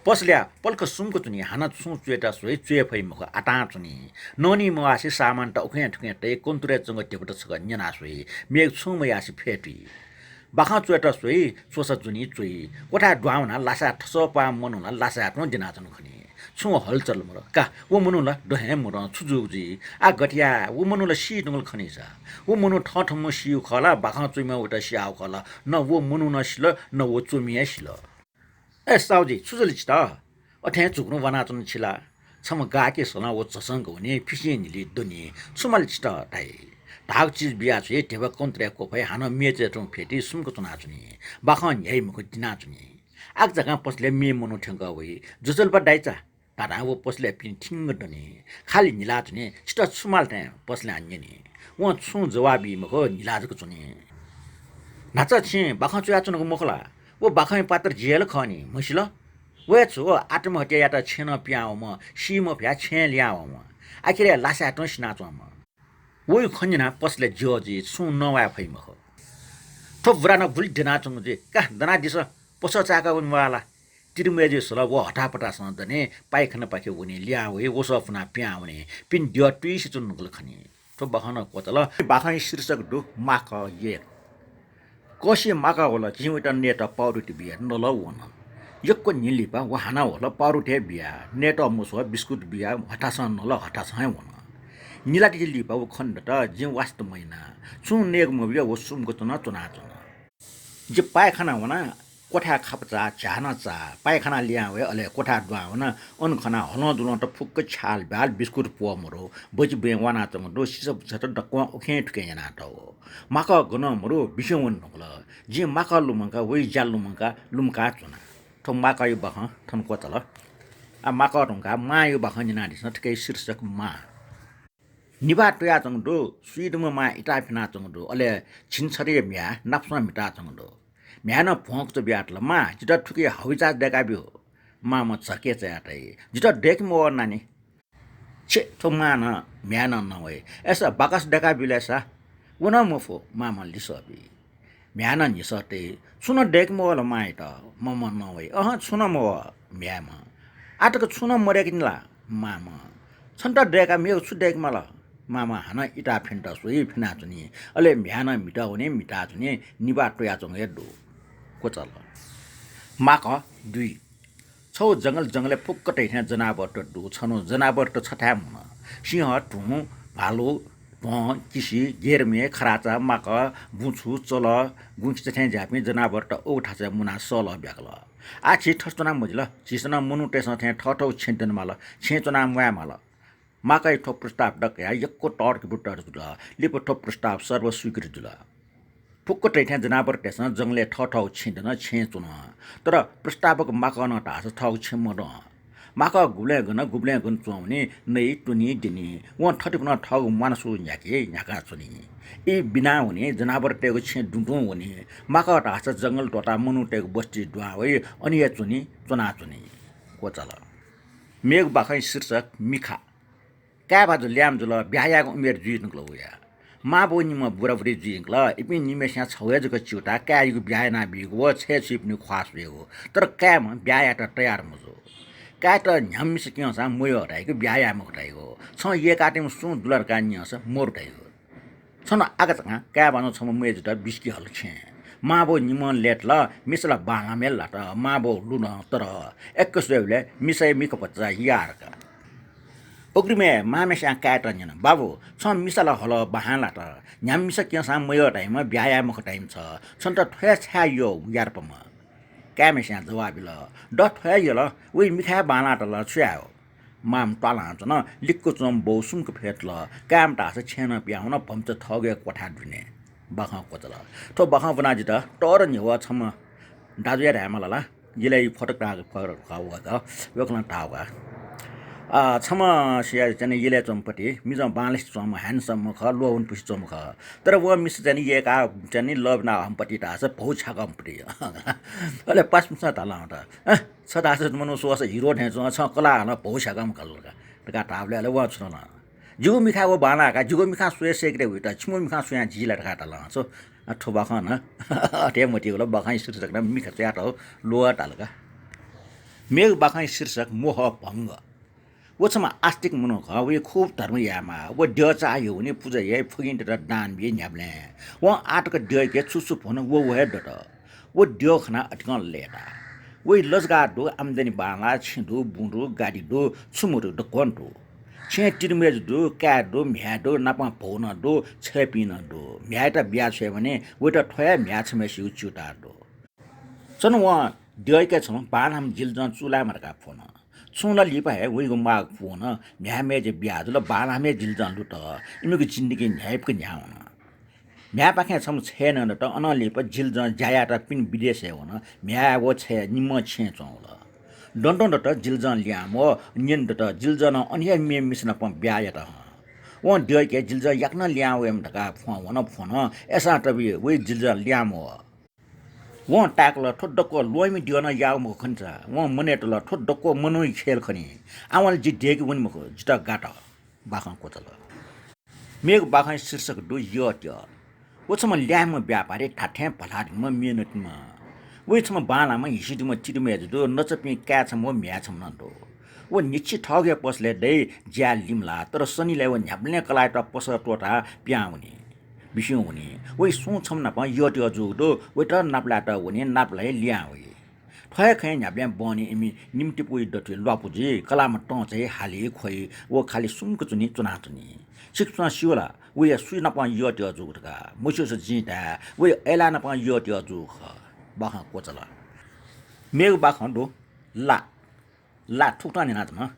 पसलय् पलख सुम्क च्वनी, हानं छुं च्वयेत स्वइ, च्वये फइ मखु, आतां च्वनी। ननी मवासे सामानत उखें थुखें तइ, कन्तुरय् च्वंगु ध्यबात छकः न्यना स्वइ, मेगु छुं मयासे फ्यतुइ। बाखं च्वयेत स्वइ, च्वसा ज्वनी, च्वइ। क्वथाय् दुहां वनाः लासाय् थसः पाः मनू ला लासाय् तुं द्यनाच्वंगु खनी। छुं हलचल मरु। का, व मनू ला दँ हे मदँ, छु जूगु जुइ? आः गथे याये? व मनू ला सी धुंकल खनी सा। व मनू थःथम्हं सीगु खः ला, बाखं च्वइम्हं वयात स्याःगु खः ला? न व मनू नं सिल, न व च्वमि हे सिल। ए साहुजी, छु जुल छितः? अथें झुक्रुं वानाच्वन छि ला? छम्ह गाःकि सलं व झसंक वनी, फिसिं न्हिलि दनि। छु माल छितः धाइ? धाःगु चिज बियाछ्वइ, ध्यबा कन्तुरय् क्वफाइ, हानं मेचय् तुं फ्यतुइ, सुम्क च्वनाच्वनी। बाखं न्ह्याइ मखु, दिनाच्वनी। आकाझाकां पसलय् मेम्ह मनू थ्यंकः वइ। ज्वजलपा दाइचा, धाधां व पसलय् पिने थिंग दनि। खालि न्हिलाच्वनी, छितः छु माल थें पसल्यां न्यनी। वं छुं जवाफ बी मखु, न्हिला जक च्वनी। न्हाचः छिं बाखं च्वयाच्वनागु मखु ला? व बाखंया पात्र जि हे ला खः नि, म्हसिल? व हे छु, आत्महत्या यायेत छेँनं पिहां वःम्ह, सी मफयाः छेँय् लिहां वःम्ह, आखिरय् लासाय् तुं सिनाच्वंम्ह। वया खँ न्यनाः पसलय् ज्यः जुइ, छुं नवाये फइ मखु। थ्व बुरा नं बुलि द्यनाच्वंगु जुइ, का दनादिसँ, पसः चाय्‌का वने म्वाः ला? तिरिमय् जुइ सल व हथापथासं दनि, पायखानापाखे वनी, लिहां वइ, वसः पुनाः पिहां वनी, पिने द्यः तुइसे च्वने धुंकल खनी। थ्व बाखं नं क्वचाल। बाखंया शीर्षक दु माकः एक। कःसिया माकः वल, जिं वयात नयेत पाउरोटी बिया, नल वन। यक्व न्हि लिपा व हानं वल, पाउरोटी हे बिया, नयेत मस्वः, बिस्कुट बिया, हथासं नल, हथासं हे वन। न्हिलातिथि लिपा व खनेदत, जिं वास्ता मयाना। छुं नयेगु मबिया, व सुम्क च्वन, च्वनाच्वन। जि पायखाना वना, क्वथाय् खापा चाः, झ्याः नं चाः, पायखाना लिहां वये, अले क्वथाय् दुहां वना, अन खना हलं दुलंत फुक्क छ्याल ब्याल, बिस्कुट प्वः मरु, बजि बँय् वानाच्वंगु दु, सिसा बुसात दक्वं उखें थुखें यानातःगु। माकः गनं मरु, बिस्युं वने धुंकल। जिं माकः लुमंकाः वइ ज्या लुमंकाः लुमंकाः च्वना। थ्व माकःया बाखं थन क्वचाल। आ, माकः धुंकाः मांया बाखं न्यनादिसँ, थुकिया शीर्षक मां। निभाः त्वयाच्वंगु दु, स्वीदुम्ह मां इताः फ्यनाच्वंगु दु, अले झिंछतया म्ह्याय् नापसं म्हिताच्वंगु दु। म्ह्याय्‌नं भ्वंकचा बियातल, मां, जितः थुकी हवाईजहाज दय्‌काब्यु। मांम्ह झक्कय् चायातइ, जितः दय्‌के मवः नानी। छे, थ्व मां नं म्ह्याय्‌नं नवइ। अय्‌सा बाकस दय्‌काब्यु ले सा? व नं मफु, मांम्हं लिसः बी। म्ह्याय्‌नं न्हिसः तइ, छुं नं दय्‌के मवः ला मांयात? मांम्हं नवइ, अहँ, छुं नं मवः। म्ह्याय्‌म्हं, आः तक छुं नं मदय्‌कनि ला? मांम्हं, छन्त दय्‌काः मेगु छु दय्‌के माल? मांम्हं हानं इताः फ्यनेत स्वइ, फ्यनाच्वनी। अले म्ह्याय्‌नं म्हितः वनी, म्हिताच्वनी, निभाः त्वयाच्वंगु हे दु। क्वचाल। माकः दुई। छगू जंगल, जंगलय् फुक्क तइथें जनावरत दु। छन्हु जनावरत छथाय् मुन। सिंह, धुँ, भालु, भ्वं, किसि, गेरमे, खराचा, माकः, बुँछु, चलः, गुँखिचा थें ज्याःपिं जनावरत उगु थासय् मुनाः सलह ब्याकल। आः झी थथे च्वना मजिल, झीसं नं मनूतय्‌सं थें थःथःगु छेँ द्यने माल, छेँय् च्वनाः म्वाये माल। माकःया थ्व प्रस्तावत कयाः यक्व तर्क वितर्क जुल। लिपा थ्व प्रस्ताव सर्वस्वीकृत जुल। फुक्क तइथें जनावरतय्‌सं जंगलय् थःथःगु छेँ द्यन, छेँय् च्वन। तर प्रस्तावक माकलं धाःसा थःगु छेँ मदं। माकः गुबलें गन गुबलें गन च्वंवनी, नइ त्वनी द्यनी। वं थथे फुनं थःगु म्वाना सु न्ह्याके न्ह्याका च्वनी। ई बिना वनी, जनावरतय्गु छेँ दुं दुं वनी। माकः धाःसा जंगल त्वःताः मनूतय्गु बस्ती दुहां वइ, अन हे च्वनी, च्वनाच्वनी। क्वचाल। मेगु बाखंया शीर्षक मिखा। काय् भाजु ल्याय्म्ह जुल, ब्याहा यायेगु उमेर जुइ धुंकल वया। मांबौ निम्ह बुराबुरी जुइ धुंकल, इपिं निम्हय्सियां छगू हे जक च्यूताः काय्‌यागु ब्याहा यानाबीगु व छय् छुइपिनिगु ख्वाः स्वयेगु। तर काय्‌म्ह ब्याहा यायेत तयार मजू। काय्‌यात न्ह्याम्ह मिसा क्यंसां मयः धाइगु, ब्याहा याये मखु धाइगु। छं यय्‌कातःम्ह सुं दु ला धकाः न्यंसा मरु धाइगु। छन्हु आकाझाकां काय् भाजुं छम्ह मय्‌जुयात बिस्की हल छेँ। मांबौ निम्हं लय्‌तल, मिसा ला बांलाम्ह हे लात, मांबौ लुधं तरह। यक्व स्वयेबलय् मिसाया मिखा भचा याःरका। उघ्रिमय् मांम्हेस्यां काय्‌यात न्यन, बाबु, छं मिसा ला हल, बांलाः लात। न्ह्याम्ह मिसा क्यंसां मयः धाइम्ह, ब्याहा याये मखु धाइम्ह छ। छन्त थ्व हे छाय् यः यार्पम्ह? काय्‌म्हेस्यां जवाफ बिल, द थ्व हे यल, वइ मिखा हे बांलाः तल, छु याये हो? मांम्ह त्वालां च्वन, लिक्क च्वंम्ह बौ सुम्क फ्यतुल। काय्‌म्ह धाःसा छेँनं पिहां वन, भम्चा थःगु हे क्वथाय् दुने। बाखं क्वचाल। थ्व बाखं ब्वनाः जितः तःधं न्ह्यः छम्ह दाजुया धायेमाल ला, यलय् फोटो का, फोटो का वःगु, वय्‌कलं धाःगु। अ, छम्ह सिया चाहिँ नि यलय् च्वंम्ह पति, मिजं बांलासे च्वंम्ह handsome खः, ल्वःमन पुसे च्वंम्ह खः। तर वं मिसा चाहिँ नि यय्‌काः चाहिँ नि love ना हम्ह पति धाःसा भौ छ्याकःम्ह पति। अले पासापिन्सं धाल, अ, छ धाःसा मनू स्वःसा हिरो थें च्वं, छं कलाः हानं भौ छ्याकःम्ह खः ला धकाः धाःबलय् अले वं छु धाल, जिगु मिखाय् व बांलाः का, जिगु मिखां स्वये सय्‌के धइगु, छिमिगु मिखां स्वयां झी ला धकाः धाल। छु, अ, थ्व बाखं नं अथे हे मतिइ वल, बाखंया शीर्षक नं मिखा च्वयातःगु ल्वःताल का। मेगु बाखंया शीर्षक मोहभंग। व छम्ह आस्तिक मनू खः, वया खुब धर्म यायेमाः। व द्यः चाःह्यः हे वनी, पुजा याइ, फुकिंतय्त दान बी न्ह्याबलें। वं आःतक द्यःयाके छु छु फ्वन व व हे दत। व द्यः खनाः अतिकं लय्‌ता। वइ लजगाः दु, आम्दानी बांलाः, छेँ दु, बुँ दु, गाडी दु, छु मदु दक्वं दु। छेँय् तिरिमय्‌जु दु, काय् दु, म्ह्याय् दु, नापं भौ नं दु, छय्‌पिं नं दु। म्ह्याय्‌यात बिया छ्वयेमानि, वइत थ्व हे म्ह्याय् छम्हय्‌सिगु च्यूताः दु। छन्हु वं द्यःयाके छम्ह बांलाःम्ह जिल्दं चूलायेमा धकाः फ्वन। छुं ला लिपा हे वइगु माग पूवन, म्ह्याय्‌म्हय्‌जु बिया जुल, बांलाःम्ह हे जिल्दं लुत। इमिगु जिन्दगी न्ह्याइपुक न्ह्यावन। म्ह्याय्‌पाखें छम्ह छय् नं दत, अनं लिपा जिल्दं ज्या यायेत पिने विदेशय् वन। म्ह्याय् व छय् निम्हं छेँय् च्वंवल। दँ दँ दत, जिल्दं लिहां म्वः, न्यने दत, जिल्दं नं अन हे मेम्ह मिसा नाप ब्याहा यात हं। वं द्यःयाके जिल्दं याकनं लिहां वयेमा धकाः फ्वं वन फ्वन, अय्‌सां तबि वइ जिल्दं लिहां म्वः। वं ताय्‌कल, थ्व दक्व ल्वःमि द्यः नं याःगु मखु खनि सा। वं मनय् तल, थ्व दक्व मनूया खेल खनि। आवंलि जि देगि वने मखु, जितः गात। बाखं क्वचाल। मेगु बाखंया शीर्षक दु यःद्यः। व छम्ह ल्याय्म्ह व्यापारी, धात्थें भलादीम्ह, मेहनतीम्ह। वइ छम्ह बांलाःम्ह, हिसुदीम्ह तिरिमय्‌जु दु, नचापिं काय् छम्ह व म्ह्याय् छम्ह नं दु। व न्हिच्छि थःगु हे पसलय् दइ, ज्याय् लिमलाः, तर सनिलय् व न्ह्याबलें कलाःयात पसः त्वःताः पिहां वनी। बिस्युं वनी। वइ सुं छम्ह नाप यःद्यः जूगु दु, वइत नापलायेत वनी, नापलाइ लिहां वइ। थ्व हे खँय् न्ह्याबलें बहनी इमि निम्हतिपूया दथुइ ल्वापु जुइ, कलाःम्ह तं चाहिँ हाली ख्वइ, व खालि सुम्क च्वनी, च्वनाच्वनी। छिकपिन्सं स्यू ला, वया सुया नाप यःद्यः जूगु धकाः? मस्यूसा जिं धाये, वया अय्‌लाः नाप यःद्यः जूगु खः। बाखं क्वचाल। मेगु बाखं दु ला। ला थुकथं न्ह्यानाच्वन।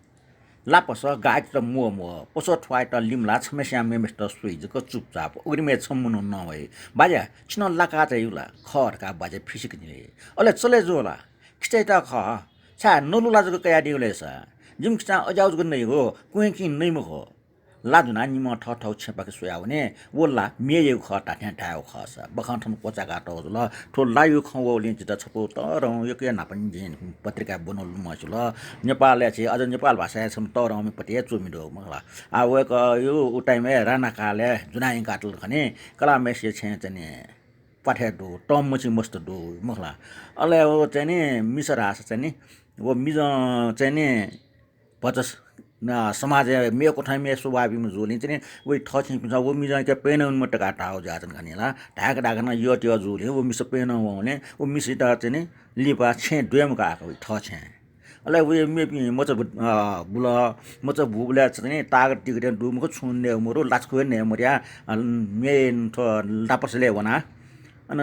ला पसः गाःयात म्वः म्वः, पसः थ्वाःयात लिमलाः, छम्हस्यां मेम्हसित स्वइ जक चुपचाप। उघ्रिमय् छम्ह मनू नं वइ। बाज्या, छिं नं ला काः चाहिँ यु ला? खः धकाः बाज्या फिसिक न्हिले। अले चले ज्वः ला? खिचायात खः। छाय् नलु ला जक कयादीगु लय्‌सा? जिमि खिचां अज्याःगु जक नइगु, कुँय्‌किं नइ मखु। ला ज्वनाः निम्हं थःथःगु छेँपाखे स्वयावने। व ला मेय्‌यागु खः धात्थें धायेगु खःसा। बाखं थन क्वचाय्‌कातःगु जुल। थ्व लाया खँ वःगुलिं जितः छपु तःधं यक्व हे न्हापा निं जिं पत्रिकाय् ब्वनाः लुमंसिल। नेपालय् चाहिँ अझ नेपाल भाषाय् छम्ह तःधंम्ह पति हे च्वमि दु, मखु ला। आ, वय्‌कःया उ time-य् राणाकालय् ज्वनाः यंकातल खनी। कलाःम्हय्‌सिया छेँय् चाहिँ नि प्वाथय् दु, तंम्ह मछि मस्त दु, मखु ला। अले व चाहिँ नि मिसा धाःसा चाहिँ नि, व मिजं चाहिँ नि भचा स-, न, समाजय् मेकथंम्ह स्वभाव बीम्ह जूगुलिं चाहिँ नि, वइ थःछेँपिन्सं व मिजंयाके प्यनं वनेमाः धकाः धाःगु जुयाच्वन खनी ला। धाय्‌क धाय्‌क नं यःद्यः जूगुलिं व मिसा प्यनं वंगुलिं व मिसायात चाहिँ नि लिपा छेँय् द्वयेमाः का वइ थःछेँय्। अले वइ मेपिं मचा बु-, अ, बुल, मचा बूबलय् चाहिँ नि ताःगु तिगु थें दु मखु, छुं नये मरु, लाछकू हे नये मरु या, अ, मेन थ्व लापसलय् वनाः, अन,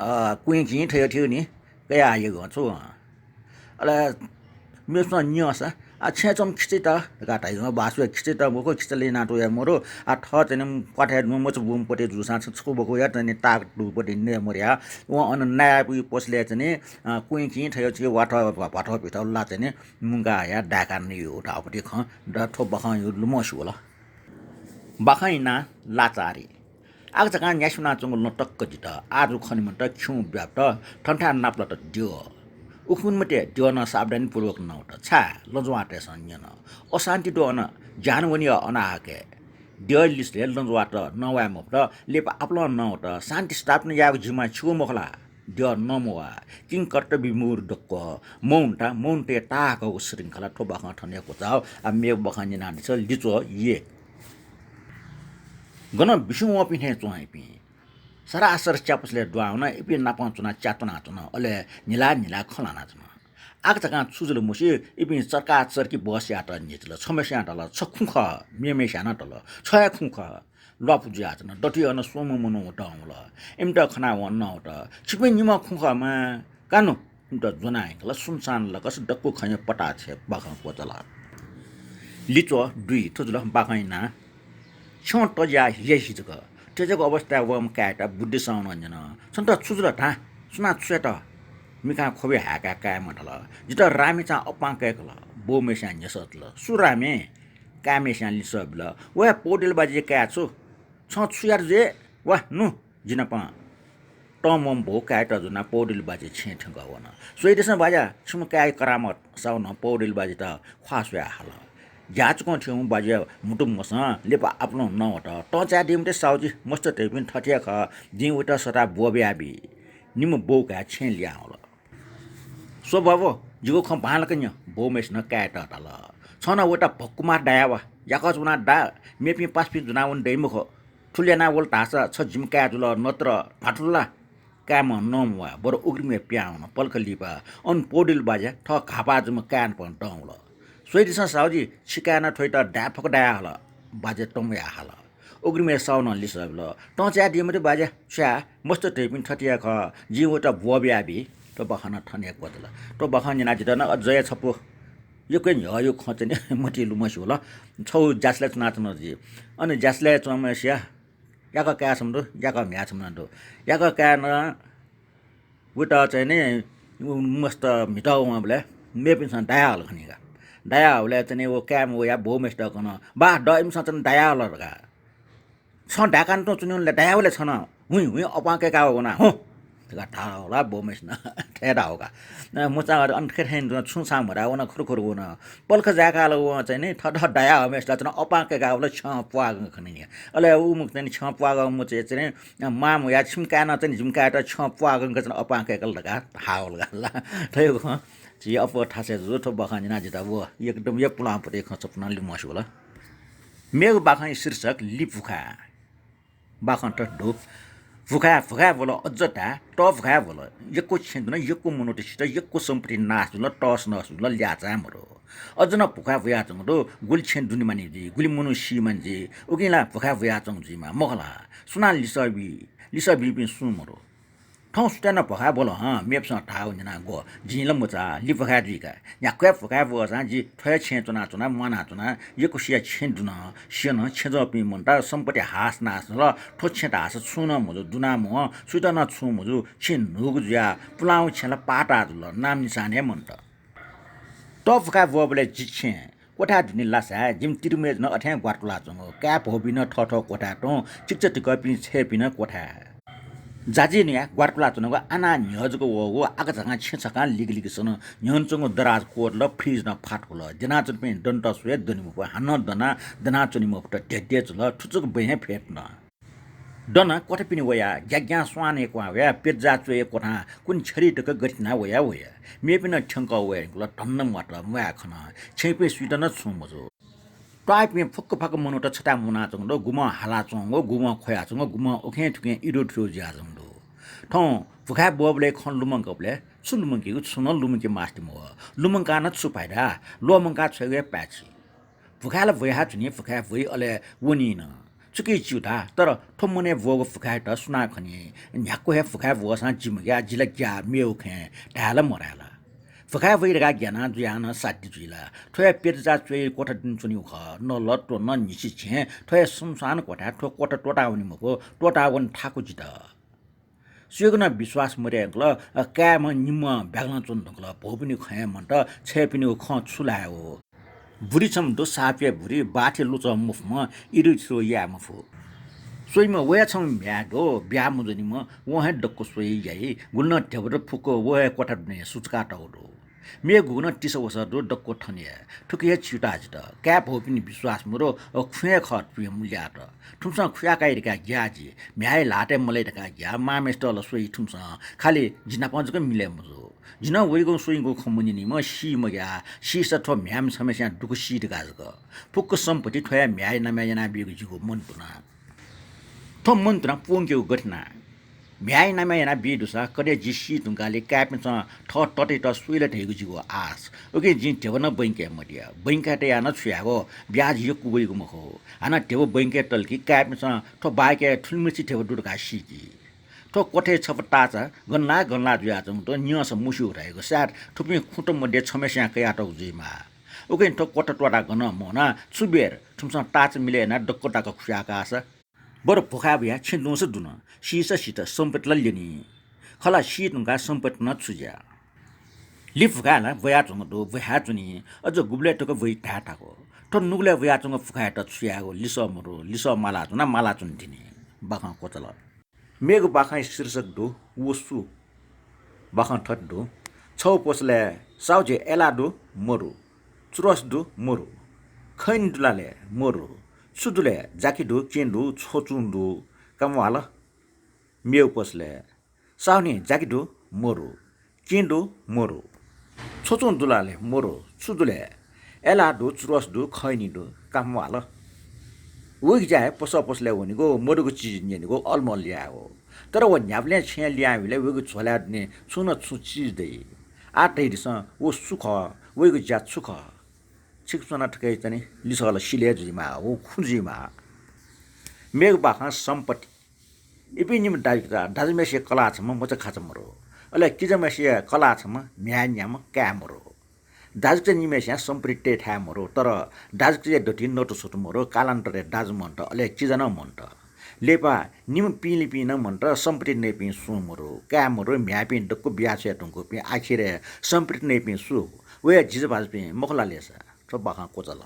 अ, कुँय्‌किं थथे थथे नि, कयाः यंगु छु। अले मेपिन्सं न्यंसा, आ, छेँ च्वंम्ह खिचित धकाः धाइ। बासुया खिचित मखु, खिचले यानातुया मरु। आ, थः चाहिँ नि प्वाथय् दुम्ह मचा बुम्ह पति जूसां छकू बखुया चाहिँ नि ताक दुपति नये मर्या। वं अन नाय्‌पुइ पसलय् चाहिँ नि, अ, कुइँकिं थय् छि वाथः भ्वाथः पिथः ला चाहिँ नि मुंका हया दाय्‌का नयेगु धाःपति खँ द थ्व बाखंया लुमंसि वल। बाखंया नां लाचारी। आकाझाकां न्यासि वनाच्वंगु लँ तक्क दित। आः जु खनेमन्त खिउँ ब्याप्त थन्थाय् नापलात द्यः। उखुन्हु मते द्यः नं सावधानीपूर्वक नवत। छाय्? लँजुवातय्‌सं न्यन। अशान्ति दु अन, ज्यान वनी अनाहकय्। द्यः लिसलय् लँजुवात नवाये मफुत, लिपा आपालं नवत। शान्ति स्थापना यायेगु जिम्मा छिगु मखु ला? द्यः नमवाः। किं कर्तव्य मूर दक्व। मौनता, मौनतय् ताहाकःगु श्रृंखला। थ्व बाखं थन हे क्वचाः। आ, मेगु बाखं न्यनादिसँ, लिच्वः एक। गन बिस्युं वंपिं थें च्वं इपिं। सरासर च्यापसलय् दुहां वन, इपिं नाप च्वनाः च्या त्वनाच्वन, अले न्हिला न्हिला खँ ल्हानाच्वन। आकाझाकां छु जुल मस्यू, इपिं चर्का चर्की बहस यायेत न्ह्यचिल। छम्हस्यां धाल, छ खुँ खः, मेम्हस्यां नं धाल, छ हे खुँ खः। ल्वापु जुयाच्वन। दथुइ अन स्वम्ह मनू दं वल। इमित खनाः वं नवत। छिपिं निम्ह खुँ खः मा? का नु। इमित ज्वनाः यंकल। सुनसान लकस दक्व खँया पटाः छेँ बाखं क्वचाल। लिच्वः दुई। थ्व जुल बाखंया नां। छ्यं तज्याः हि हे हि जक। थज्याःगु अवस्थाय् वःम्ह काय्‌यात बुद्धिसं नं न्यन। छन्त छु जुल धाँ? सुनां छु यात? मिखां ख्वबि हाय्‌काः काय्‌म्हं धाल, जितः रामिचां अपां कय्‌कल। बौम्हस्यां न्ह्यसः जुल, सु रामे? काय्‌म्हस्यां लिसः बिल, व हे पौडेल बाज्या काय् छु। छं छु यात जुइ? वा नु, जि नाप। तंम्ह बौ काय्‌यात ज्वनाः पौडेल बाज्या छेँय् थ्यंकः वन। स्वयादिसँ बाज्या, छिम्ह काय्‌या करामत। सावनं पौडेल बाज्यायात ख्वाः स्वयाः हाल। ज्याचुकं थ्यंम्ह बाज्या म्हुतुम्हसं लिपा आपालं नवत। तं चायादी मते साहुजी, मस्त धइपिं थथे हे खः, जिं वयात सःताः ब्वःबियाबी। निम्ह बौ काय् छेँय् लिहां वल। स्व बाबु, जिगु खँ बांलाक न्यँ, बौम्हय्‌सिनं काय्‌यात धाल। छं नं वयात भक्कुमार दाया वा, याकःचा वनाः दा, मेपिं पासापिं ज्वनाः वने दइ मखु। थुलि यानाः वल धाःसा छ जिमि काय् जुल, नत्र ध्वाथुल ला? काय्‌म्हं नमवाः, बरु उघ्रिमय् पिहां वन। पलख लिपा अन पौडेल बाज्या थः घाःपाः जूम्ह काय्‌या नाप दं वल। स्वयादिसँ साहुजी, छि काय्‌नं थ्वयात दाये फक्व धयाहल। बाज्या तंम्वयाः हाल। उघ्रिमय् साहुनं लिसः बिल, तं चायादी मते बाज्या, छु याये, मस्त धइपिं थथे हे खः, जिं वयात ब्वःबियाबी। थ्व बाखं थन हे क्वचाल। थ्व बाखं न्यनाः जितः नं अझ हे छपु यक्व हे न्ह्यः यक्व खँ चाहिँ नि मतिइ लुमंसि वल। छगू ज्यासलय् च्वनाच्वना जि। अन ज्यासलय् च्वंम्हस्या याकः काय् छम्ह दु, याकः म्ह्याय् छम्ह नं दु। याकः काय्‌नं वयात चाहिँ नि मस्त म्हितः वंबलय् मेपिन्सं दायाहल खनी का। दायाहःबलय् चाहिँ नि व काय्‌म्ह वयाः बौम्हय्‌सित कन, बा, द इमिसं चाहिँ दायाहल धकाः। छं धाय्‌काः तुं च्वनी ला, दायावल छं, हुँ हुँ अपां कय्‌काः वन हुँ धकाः धाल बौम्हय्‌सिनं। थथे धाल का। अ, मचां अन थथे थें छुं छां मधाः वन, खुरु खुरु वन। पलख जाय्‌काः ला वं चाहिँ नि थथे दायाहःम्हय्‌सित चाहिँ अपां कय्‌काः वल, छ्यं प्वाः गंक खनी नि। अले उ मुक चाहिँ नि छ्यं प्वाः गंक मुचे चाहिँ नि मां वयाः छिमि काय्‌नं चाहिँ नि जिमि काय्‌यात छ्यं प्वाः गंक चाहिँ अपां कय्‌कल धकाः धाल का ला। थथे खँ झी अप्वः थासय् जू। थ्व बाखं न्यनाः जितः व एकदम हे पुलांपति खँ छपु नं लुमंसि वल। मेगु बाखंया शीर्षक लिपुखा। बाखं थथे दु। भुखाय्, भुखाय् ब्वल अझ धाये, तःभुखाय् ब्वल। यक्व छेँ दुन, यक्व मनूत सित, यक्व सम्पत्ति नाश जुल, तःसनःस जुल, ल्याःचाः मदु। अझ नं भुखाय् ब्वयाच्वंगु दु, गुलि छेँ दुनेमानि जुइ, गुलि मनू सीमानि जुइ, उकिं ला भुखाय् ब्वयाच्वंगु जुइमाः, मखु ला? सुनां लिसः बी, लिसः बीपिं सुं मदु। थौं सुथय् नं भुखाय् ब्वल हं, मेपिन्सं धाःगु न्यनाः ग्व, जिं ला मचाः, लिपुखाय् जुइका। न्ह्याक्व हे भुखाय् ब्वःसां जि थ्व हे छेँय् च्वनाच्वना, म्वानाच्वना, यक्वसिया छेँ दुन, स्यन, छेँजःपिं मनूत सम्पत्ति हास नास जुल। थ्व छेँ धाःसा छुं नं मजू, दुना म्वः, सुइत नं छुं मजू, छेँ न्हूगु जुयाः पुलांगु छेँ ला पाता जुल, नामनिशान हे मन्त। तःभुखाय् ब्वःबलय् जि छेँ क्वथाय् दुने लासाय् जिमि तिरुमय्‌जुं नं अथें ग्वारातुलाच्वंगु। काय् भौपिं नं थःथः क्वथाय् तुं, चिकिचा धिकःपिं छय्‌पिं नं क्वथाय्। जाजिं नुयाः ग्वारातुलाच्वनागु आनाः न्ह्यः जक वःगु आकाझाकां छेँ छकां लिगलिगसं न्ह्यःने च्वंगु दराज क्वदल, फ्रिज नं फातुल। द्यनाच्वनीपिं दनेत स्वयाः दने मफु, हानं दनाः दनाच्वने मफुत, ध्येध्यें जुल, थुचुक बँय् हे फय् तुन। दनाः क्वथापिनि वयाः ग्याग्यां स्वानय् क्वहां वयाः पेज्जा च्वय् क्वथां कुने छ्यरी तक गथे तिनाः वयाः वया। मेपिं नं थ्यंकः वये धुंकल, धन्न म्वात, म्वाये खन। छेँपिं सुइत नं छुं मजू। त्वाःपिं फुक्क फाक्क मनूत छथाय् मुनाच्वंगु दु, गुम्हं हालाच्वंगु, गुम्हं ख्वयाच्वंगु, गुम्हं उखें थुखें इदु थुदु जुयाच्वंगु दु। थौं भुखाय् ब्वःबलय् खँ लुमंकबलय् छु लुमंकेगु, छुं नं लुमंके मास्ति मवः। लुमंकाः नं छु फाइदा? ल्वःमंका छ्वयेगु हे पाय्‌छि। भुखाय् ला ब्वयाः च्वनी, भुखाय् ब्वइ, अले वनी नं। छुकिं च्यू धा, तर थ्व मनय् ब्वःगु भुखाय्‌यात सुनां खनी? न्ह्याक्व हे भुखाय् ब्वःसां जि मग्याः, जि ला ग्याः, मेगु खँय् धाये ला मधाये ला? भुखाय् वइ धकाः ग्याना जुयाः नं साध्य जुइ ला? थ्व हे प्यदँचा च्वय् क्वथा दुने च्वनीगु खः। नल त्वन न्हिसि छेँ थ्व हे सुनसान क्वथाय् थ्व क्वथा त्वःतावनी मखु, त्वःतावने थाकु जितः। सुयागु नं विश्वास मदयेकल। अ, काय्म्ह निम्हं ब्यागलं च्वने धुंकल। भौपिनि खँ हे मन्त, छय्‌पिनिगु खँ छु ला हे हो? बुरी छम्ह दु, साप्य बुरी, बाथि लुचः मफुम्ह, इरुथिरु याये मफु। स्वइम्ह वया छम्ह म्ह्याय् दु, ब्याहा मजूनिम्ह, वं हे दक्व स्वइ याइ। गुलिनं ध्यबा दु फुक्क व हे क्वथा दुने सुचुका तःगु दु। मेगु गुगु नं तिसा वसः दु, दक्व थन हे। थुकी हे छितः जितः। काय् भौपिनि विश्वास मदु, अ, खुँ हे खः थुपिं मुल्यात। थुमिसं खुयाकाइ धकाः ग्याः जि। म्ह्याय् ल्हातय् मलइ धकाः ग्याः, मांम्हेसित ला स्वइ थुमिसं। खालि जि नाप जक मिलय् मजू। जि नं वइगु स्वइगु खँ मन्यनीम्ह, सी मग्याः, सीसा थ्व म्ह्याय्म्ह छम्हेस्यां दुःख सी धकाः जक। फुक्क सम्पत्ति थ्व हे म्ह्याय् नामय् यानाबीगु जिगु मन तुना। थ्व मन तुना प्वंकेगु गथे याना? म्ह्याय् नामय् यानाबी दुसा कन्हय् जि सी धुंकाले काय्‌पिन्सं थः ततयात स्वइ ला धइगु जिगु आश। उकिं जिं ध्यबा नं बैंकय् मदिया। बैंकय् तयाः नं छु यायेगु? ब्याज यक्व वइगु मखु। हानं ध्यबा बैंकय् तल कि काय्‌पिन्सं थ्व बाहेक थुलिमछि ध्यबा दु धकाः सीकी। थ्व क्वथय् छपा ताःचा गन ला गन ला जुयाच्वंगु दु, न्यंसं मस्यू धइगु। सायद थुपिं खुँत मध्ये छम्हेस्यां कयातःगु जुइमाः। उकिं थ्व क्वथा त्वःताः गनं मवना, छु बेर थुमिसं ताःचा मिलय् यानाः दक्व दाका खुयाकाःसा। बरु भुखाय् वयाः छेँ दुंसा दुन, सीसा सित, सम्पत्ति ला ल्यनी। खला सी धुंकाः सम्पत्ति नं छु ज्या? लिपा भुखाय् ला वयाच्वंगु दु, वयाच्वनी, अझ गुबलय् तक वइ धाये थाकु। थ्व नुगलय् वयाच्वंगु भुखाय्‌यात छु यायेगु? लिसः मदु, लिसः मालाच्वना, मालाच्वने तिनि। बाखं क्वचाल। मेगु बाखंया शीर्षक दु, व सु? बाखं थथे दु, छगू पसलय् साहुझी अय्‌लाः दु, मरु। चुरस दु, मरु। खैनी दु ला ले? मरु। छु दु ले? जाकि दु, केँ दु, छ्वचुं दु। का म्वाः ल। मेगु पसलय् साहुनी जाकि दु, मरु। केँ दु, मरु। छ्वचुं दु ला ले? मरु। छु दु ले? अय्‌लाः दु, चुरस दु, खैनी दु। का म्वाः ल। वइगु ज्या हे पसः पसलय् वनेगु, मदुगु चिज न्यनेगु, अलमल यायेगु। तर व न्ह्याबलें छेँय् लिहां वयेबलय् वइगु झोलाय् दुने छुं न छुं चिज दइ। आः धयादिसँ, व सु खः? वइगु ज्या छु खः? छिकपिन्सं नं थुकी च्वनी, लिसः ला सिले जुइमाः, व खुँ जुइमाः। मेगु बाखं सम्पत्ति। इपिं निम्ह दाजुकिजा, दाजुम्हेसिया कलाः छम्ह, मचाखाचा मरु। अले किजाम्हेसिया कलाः छम्ह, म्ह्याय् न्याम्ह, काय् मरु। दाजुकिजा निम्हेसिया सम्पत्ति तयेथाय् मरु, तर दाजुकिजाया दथुइ नतुसुतु मरु, कालान्तरय् दाजु मन्त, अले किजा नं मन्त। लिपा निम्ह पिंलिपिं नं मन्त, सम्पत्ति नइपिं सुं मरु, काय् मरु, म्ह्याय्‌पिं दक्व बिया छ्वये धुंकूपिं, आखिरय् सम्पत्ति नइपिं सु? वया जिजाभाजुपिं मखु ला ले सा? थ्व बाखं क्वचाल।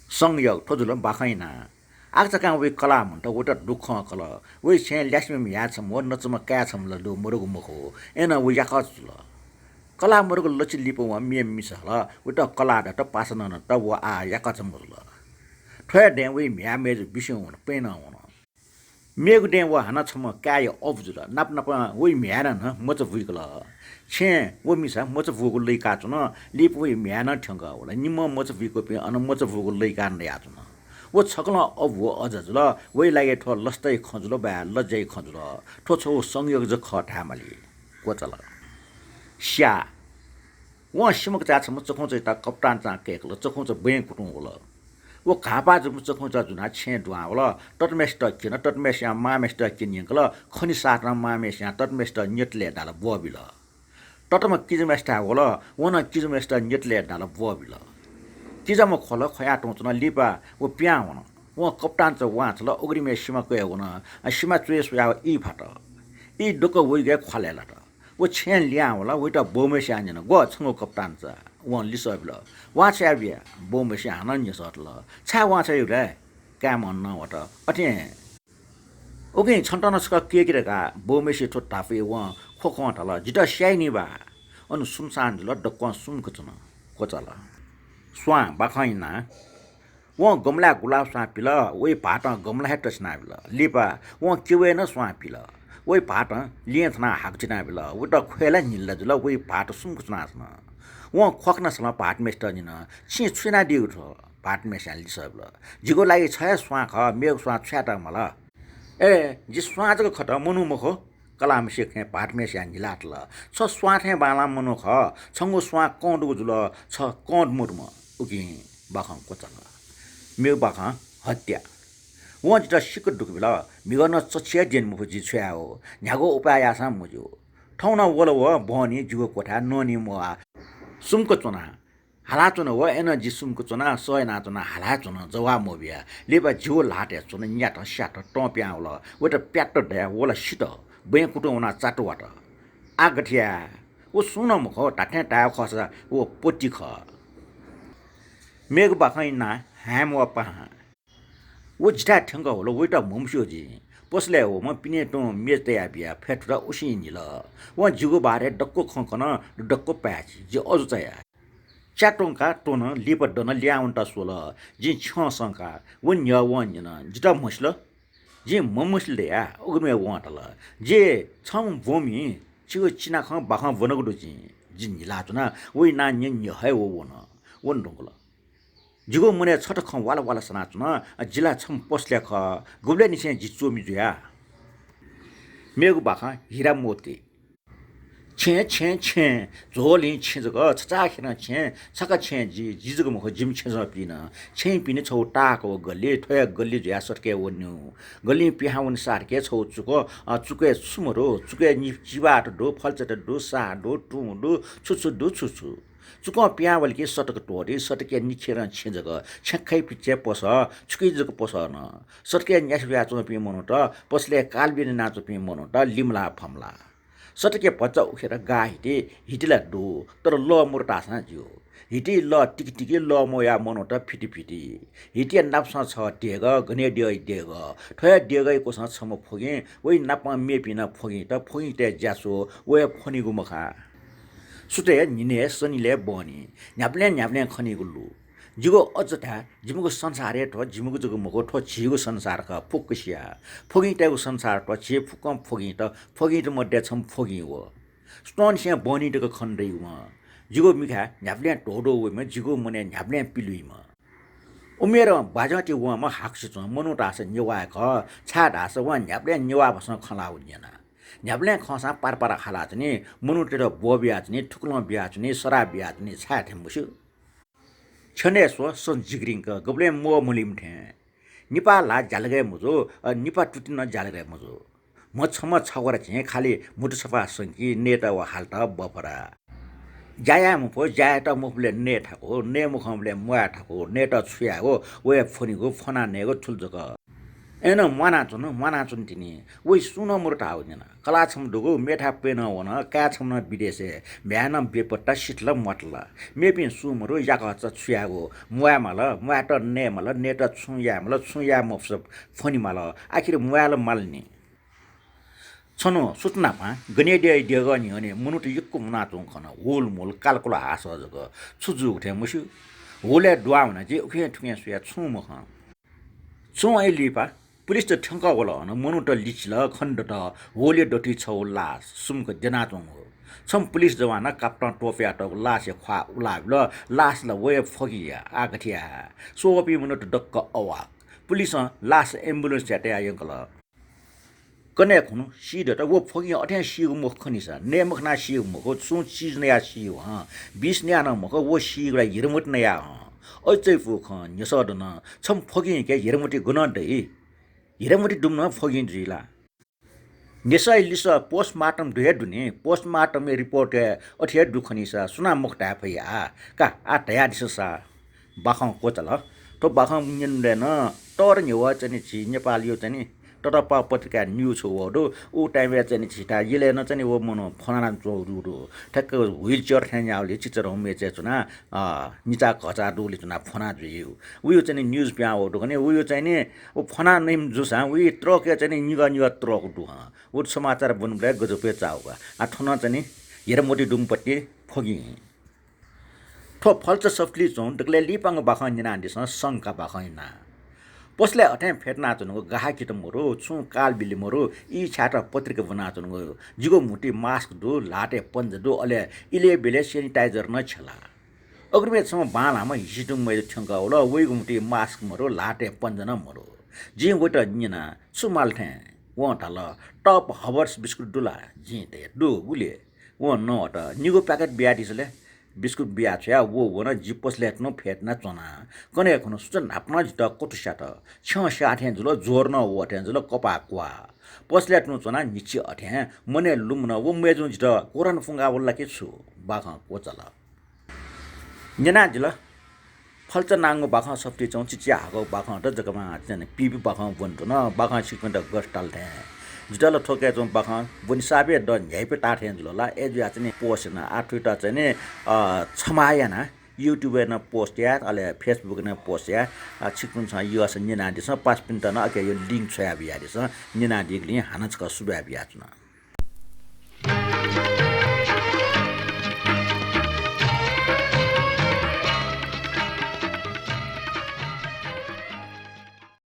संयोग थ्व जुल बाखंया नां। आकाझाकां वइ कलाः मन्त, वइत दुःखं कल। वइ छेँय् ल्यासेम्ह म्ह्याय् छम्ह व नचाम्ह काय् छम्ह ला दु, मरुगु मखु, अय्‌नं व याकःचा जुल। कलाः मरुगु लच्छि लिपा वं मेम्ह मिसा हल, वइत कलाः दत, पासा नं नत, व आः याकःचा मजुल। थ्व हे दँय् वइ म्ह्याय् मय्जु बिस्युं वन, प्यनं वन। मेगु दँय् व हानं छम्ह काय्‌या अबु जुल। नाप नापं वइ म्ह्याय्‌नं नं मचा बुइकल। छेँय् व मिसा मचा बुगु लय्‌काच्वन। लिपा वइ म्ह्याय् नं थ्यंकः वल। निम्हं मचा बुइकूपिं अन मचा बुगु लय्‌काः नयाच्वन। व छकलं अबु व अजा जुल। वइ लागि थ्व लसताया खँ जुल, वा लज्जाया खँ जुल। थ्व छगू संयोग जक खः धायेमाली। क्वचाल। स्याः। वं सिमा कचाय् छम्ह चखुंचायात कप्तानचां कय्‌कल। चखुंचा बँय् कुतुं वल। व घाःपाः जूम्ह चखुंचा जुनाः छेँय् दुहां वल। ततम्हेसित क्यन, ततम्हेस्यां मांम्हेसित क्यने यंकल। खनि साथं मांम्हेस्यां ततम्हेसित न्यतलय् दाल, ब्वःबिल। ततम्ह किजाम्हेसिथाय् वल। वं नं किजाम्हेसित न्यतलय् दाल, ब्वःबिल। किजाम्ह ख्वल, ख्वयातुं च्वन। लिपा व पिहां वन। वं कप्तानचा वांछ्वल, उघ्रिमय् सिमा कय् वन। सिमा च्वय् स्वयाः ई फात। ई दक्व वइगु हे ख्वालय् लात। व छेँय् लिहां वल, वइत बौम्हेस्यां न्यन, "ग्व छंगु कप्तानचा?" वं लिसः बिल, "वांछ्वया बिया।" बौम्हेस्यां हानं न्ह्यसः तल, "छाय् वांछ्वया बिया?" काय्म्हं नं वात। अथें उकिं छन्त नं छकः कय्‌कि धकाः बौम्हेसिया थ्व धापू वं ख्वख्वं धाल, "जितः स्याइ नि बा।" अन सुनसान जुल, दक्वं सुम्क च्वन। क्वचाल। स्वां बाखंया नां। वं गमलाय् गुलाब स्वां पिल, वइ भाःतं गमला हे तछिनाबिल। लिपा वं केवय् नं स्वां पिल, वइ भाःतं लिं थनाः हाकछिनाबिल। वइत ख्वय् ला न्हिला जुल, वइ भाःत सुम्क च्वनाच्वन। वं ख्वखना सलं भाःतम्हेसित न्यन, "छिं छु यानादीगु थ्व?" भाःतम्हेस्यां लिसः बिल, "जिगु लागि छ हे स्वां खः, मेगु स्वां छु यायेत माल?" "ए, जि स्वां जक खः, मनू मखु।" कलाःम्हेसिया खँय् भाःतम्हेस्यां न्हिला तल, "छ स्वां थें बांलाःम्ह मनू खः, छंगु स्वां कं दुगु जुल, छ कं मदुम्ह।" उकिं बाखं क्वचाल। मेगु बाखं हत्या। वं जितः सिक्क दुःख बिल, म्हिगः नं चच्छि हे द्यने मफु, जि छु याये हो? न्ह्यागु उपाय याःसां मज्यू। थौं नं वल व बहनी जिगु क्वथाय् ननी म्वाः। सुम्क च्वना हालाच्वन। व अय्नं जि सुम्क च्वना, सह यानाच्वना, हालाच्वन, जवाफ मबिया। लिपा झिगू ल्हातय् च्वन, न्यात स्यात, तं पिहां वल। वयात प्यात्त धया, व ला सित, बँय् कुतुं वनाः चात वात। आः गथे याये? व सुं नं मखु, धात्थें धायेगु खःसा व पति खः। मेगु बाखं इनाः हाय्‌म्ह व पाहां। व जिथाय् थ्यंकः वल, वयात म्हमस्यू जिं। पसलय् वःम्ह पिने तुं मेज तयाबिया, फ्यतुता उसिं न्हिल। वं जिगु बारे दक्व खँ कन, दक्व पाय्‌छि। जि अजू चाया। च्यात्वंका त्वन, लिपा दन, लिहां वनेत स्वल। जिं छ्यं संका, व न्ह्यः वं न्यन, जितः म्हसिल? जिं म्हमसिल धया, उगुमे वं धाल, जि छम्ह ब्वंमि, छिगु चिनाखँ बाखं ब्वनागु दु जिं। जि न्हिलाच्वना, वइ नां न्यँ न्ह्यः हे व वन। वन धुंकल। जिगु मनय् छता खँ वाला वाला सनाच्वन, जि ला छम्ह पसलय् खः, गुबलय् निसें जि च्वमि जुया? मेगु बाखं हिरा मोती। छेँ, छेँ, छेँ, झोलिं छेँ जक, छचाःखेरं छेँ, छकः छेँ जि, जि जक मखु, जिमि छेँजःपिं नं। छेँपिनि छगू ताःहाकःगु गल्ली, थ्व हे गल्ली जुयाः सतकय् वनेनु। गल्लिं पिहां वने साथकय् छगू चुक, अ, चुकय् छु मदु, चुकय् नि-, चिबात दु, फल्चात दु, साह दु, तुं दु, छु छु दु, छु छु। चुकं पिहां वल कि सतक त्वःति, सतकय् निखेरं छेँ जक, छेँ खइ पिचे पसः, छुकी जक पसः नं। सतकय् न्यासि जुयाच्वंपिं मनूत, पसलय् कालबिल यानाच्वंपिं मनूत लिमलाः फमलाः। सतकय् भचा उखेर गाः हिति, हिति ला दु, तर लः मदु धाःसां ज्यू। हिति लः तिकि तिकि, लः मवयाः मनूत फिति फिति। हितिया नापसं छगः देगः, गने देगः देगः, थ्व हे देगःया क्वसं छम्ह फ्वगिं, वइ नापं मेपिं नं फ्वगिंत, फ्वगिंतय् ज्यासो, व हे फ्वनीगु मखा। सुथय्, न्हिनय्, सनिलय्, बहनी, न्ह्याबलें न्ह्याबलें खनीगु लु। जिगु अझ धाये, जिमिगु संसार हे थ्व जिमिगु जक मखु, थ्व झीगु संसार खः, फुक्कसिया। फ्वगिंतय्गु संसार थ्व, झी फुक्कं फ्वगिंत, फ्वगिंत मध्ये छम्ह फ्वगिं व। सुथंनिसें बहनी तक खने दइगु वं। जिगु मिखाय् न्ह्याबलें धोधो वइम्ह, जिगु मनय् न्ह्याबलें पिलुइम्ह। उमेरं बाजं ति वंम्ह हाकुसे च्वं, मनू धाःसा नेवाः हे खः, छाय्धाःसा वं न्ह्याबलें नेवाः भाषां खँ ल्हाःगु न्यना। न्ह्याबलें खंसां पारपार हालाच्वनी, मनूतय्त ब्वः बियाच्वनी, थुकलं बियाच्वनी, सराः बियाच्वनी, छाय् थें मस्यू। छ्यनय् स्व, सँ जिग्रिंक, गबलें म्वः मलिम थें। निपाः ल्हाः ज्यालगय् मजू, अ, निपाः तुति नं ज्यालगय् मजू। म्ह छम्ह छग्वरा झें खालि म्हुतु छफाः संकी, नयेत व हालेत बफरा। ज्या याये मफु, ज्या यायेत मफुबलय् नये थाकु, नये मखंबलय् म्वाये थाकु, नयेत छु यायेगु, व हे फ्वनीगु, फ्वनाः नयेगु थुलि जक। अय्नं म्वानाच्वन, म्वानाच्वन तिनि। वइ सुं नं मदु धाःगु न्यना। कलाः छम्ह दुगु, मेथाय् प्यनं वन, काय् छम्ह नं विदेशय्, म्ह्याय् नं बेपत्ता, सित ला म्वात ला। मेपिं सुं मदु, याकःचा छु यायेगु, म्वाये माल, म्वायेत नये माल, नयेत छुं याये माल, छुं याये मफुसा फ्वने माल, आखिर म्वाये ला माल नि। छन्हु सुथ न्हापां गनेद्यःया देगः न्ह्यःने मनूत यक्व मुनाच्वंगु खन। हुलमुल कालकुल हासः जक, छु जूगु थें मस्यू। हुलय् दुहां वनाः जि उखें थुखें स्वयाः छुं मखं। छुं वइ लिपा पुलिसत थ्यंकः वल। अन मनूत लिचिल, खनेदत, हुलया दथुइ छगू लास सुम्क द्यनाच्वंगु। छम्ह पुलिस जवानं कापतं त्वपुयातःगु लासया ख्वाः उलाबिल। लास ला व हे फ्वगिंया, आः गथे याये? स्वःपिं मनूत दक्क अवाक। पुलिसं लास एम्बुलेन्सय् तयाः यंकल। कन्हय् खुन्हु सी दत, व फ्वगिं अथें सीगु मखु खनिसा, नये मखनाः सीगु मखु, छुं चिज नयाः सीगु हं, विष नयाः नं मखु, व सीगु ला हिरामति नयाः हं। अझ च्वइपु खँ न्ह्यसः दु नं, छम्ह फ्वगिंके हिरामति गनं दइ? हिरामति दुम्ह नं फ्वगिं जुइ ला? न्ह्यसःया लिसः postmortem दु हे दु नि, postmortem-या report-य् अथे हे दु खनिसा सुनां मखु धाये फइ आ? का, आः धयादिसँ सा। बाखं क्वचाल। थ्व बाखं न्यनेबलय् नं तःदँ न्ह्यवः चाहिँ नि झी नेपालया चाहिँ नि ततःपाः पत्रिकाय् news छगू वःगु दु। उ time-य् चाहिँ नि झीथाय् यलय् नं चाहिँ नि व मनू फ्वनाच्वंगु दु। ठ्याक्क wheelchair थें न्याःगुलिं चिचधंगु मेचय् च्वनाः, अ, निचा घचा दुगुलिं च्वनाः फ्वना जुइगु। उया चाहिँ नि news पिहां वःगु दु खनि। उया चाहिँ नि व फ्वना नइम्ह जूसां उया truck-य् चाहिँ नि निगः निगः truck दु हं। व समाचार ब्वनेबलय् गजबय् चाःगु का। आः थ्व नं चाहिँ नि हिरामति दुम्ह पति फ्वगिं। थ्व फल्चा सफुतिइ च्वंगु दकलय् लिपांगु बाखं न्यनादिसँ, शंका बाखं इनाः। पसलय् अथें फ्यतुनाच्वंगु, गाःकित मरु, छुं कालबिल मरु, ई छायेत पत्रिका ब्वनाच्वंगु। जिगु म्हुतुइ mask दु, ल्हातय् पन्जा दु, अले इलय् ब्यलय् sanitizer नं छ्यला। अग्रिमय् छम्ह बांलाःम्ह हिसि दुम्ह मय्जु थ्यंकः वल, वइगु म्हुतुइ mask मरु, ल्हातय् पन्जा नं मरु। जिं वयात न्यना, छु माल थें? वं धाल, Top Horlicks बिस्कुट दु ला? जिं धया, दु, गुलि? वं नवात, निगू packet बियादिसँ ले। बिस्कुट बियाछ्वयाः व वन, जि पसलय् तुं फ्यतुना च्वना। कन्हय् खुन्हु सुथ न्हापां जितः क्वतुस्यात। छ्यं स्याः थें जुल, ज्वर नं वः थें जुल, कपाः क्वाः। पसलय् तुं च्वनाः न्हिच्छि अथें मनय् लुमन व मय्जुं जितः कोरोना पुंका वल ला कि छु? बाखं क्वचाल। न्यनादिल। फल्चा नांगु बाखं सफुतिइ च्वंगु चिचिया हाकःगु बाखं त जकमा चाहिँ पिपि बाखं ब्वने धुन, बाखं छिकपिन्त गथे ताल थें। जितः ला थ्व कय् च्वंगु बाखं ब्वने साप हे द न्ह्याइपे ताः थें जुल ला। अय् जुयाः चाहिँ नि post याना। आः थुइत चाहिँ नि, अ, छमाः याना YouTube-य् नं post या, अले Facebook-य् नं post या। अ, छिकपिन्सं यःसा न्यनादिसँ, पासापिन्त नं अके यो link छ्वया बियादिसँ, न्यनादीगुलिं हानं छकः सुभाय् बियाच्वना।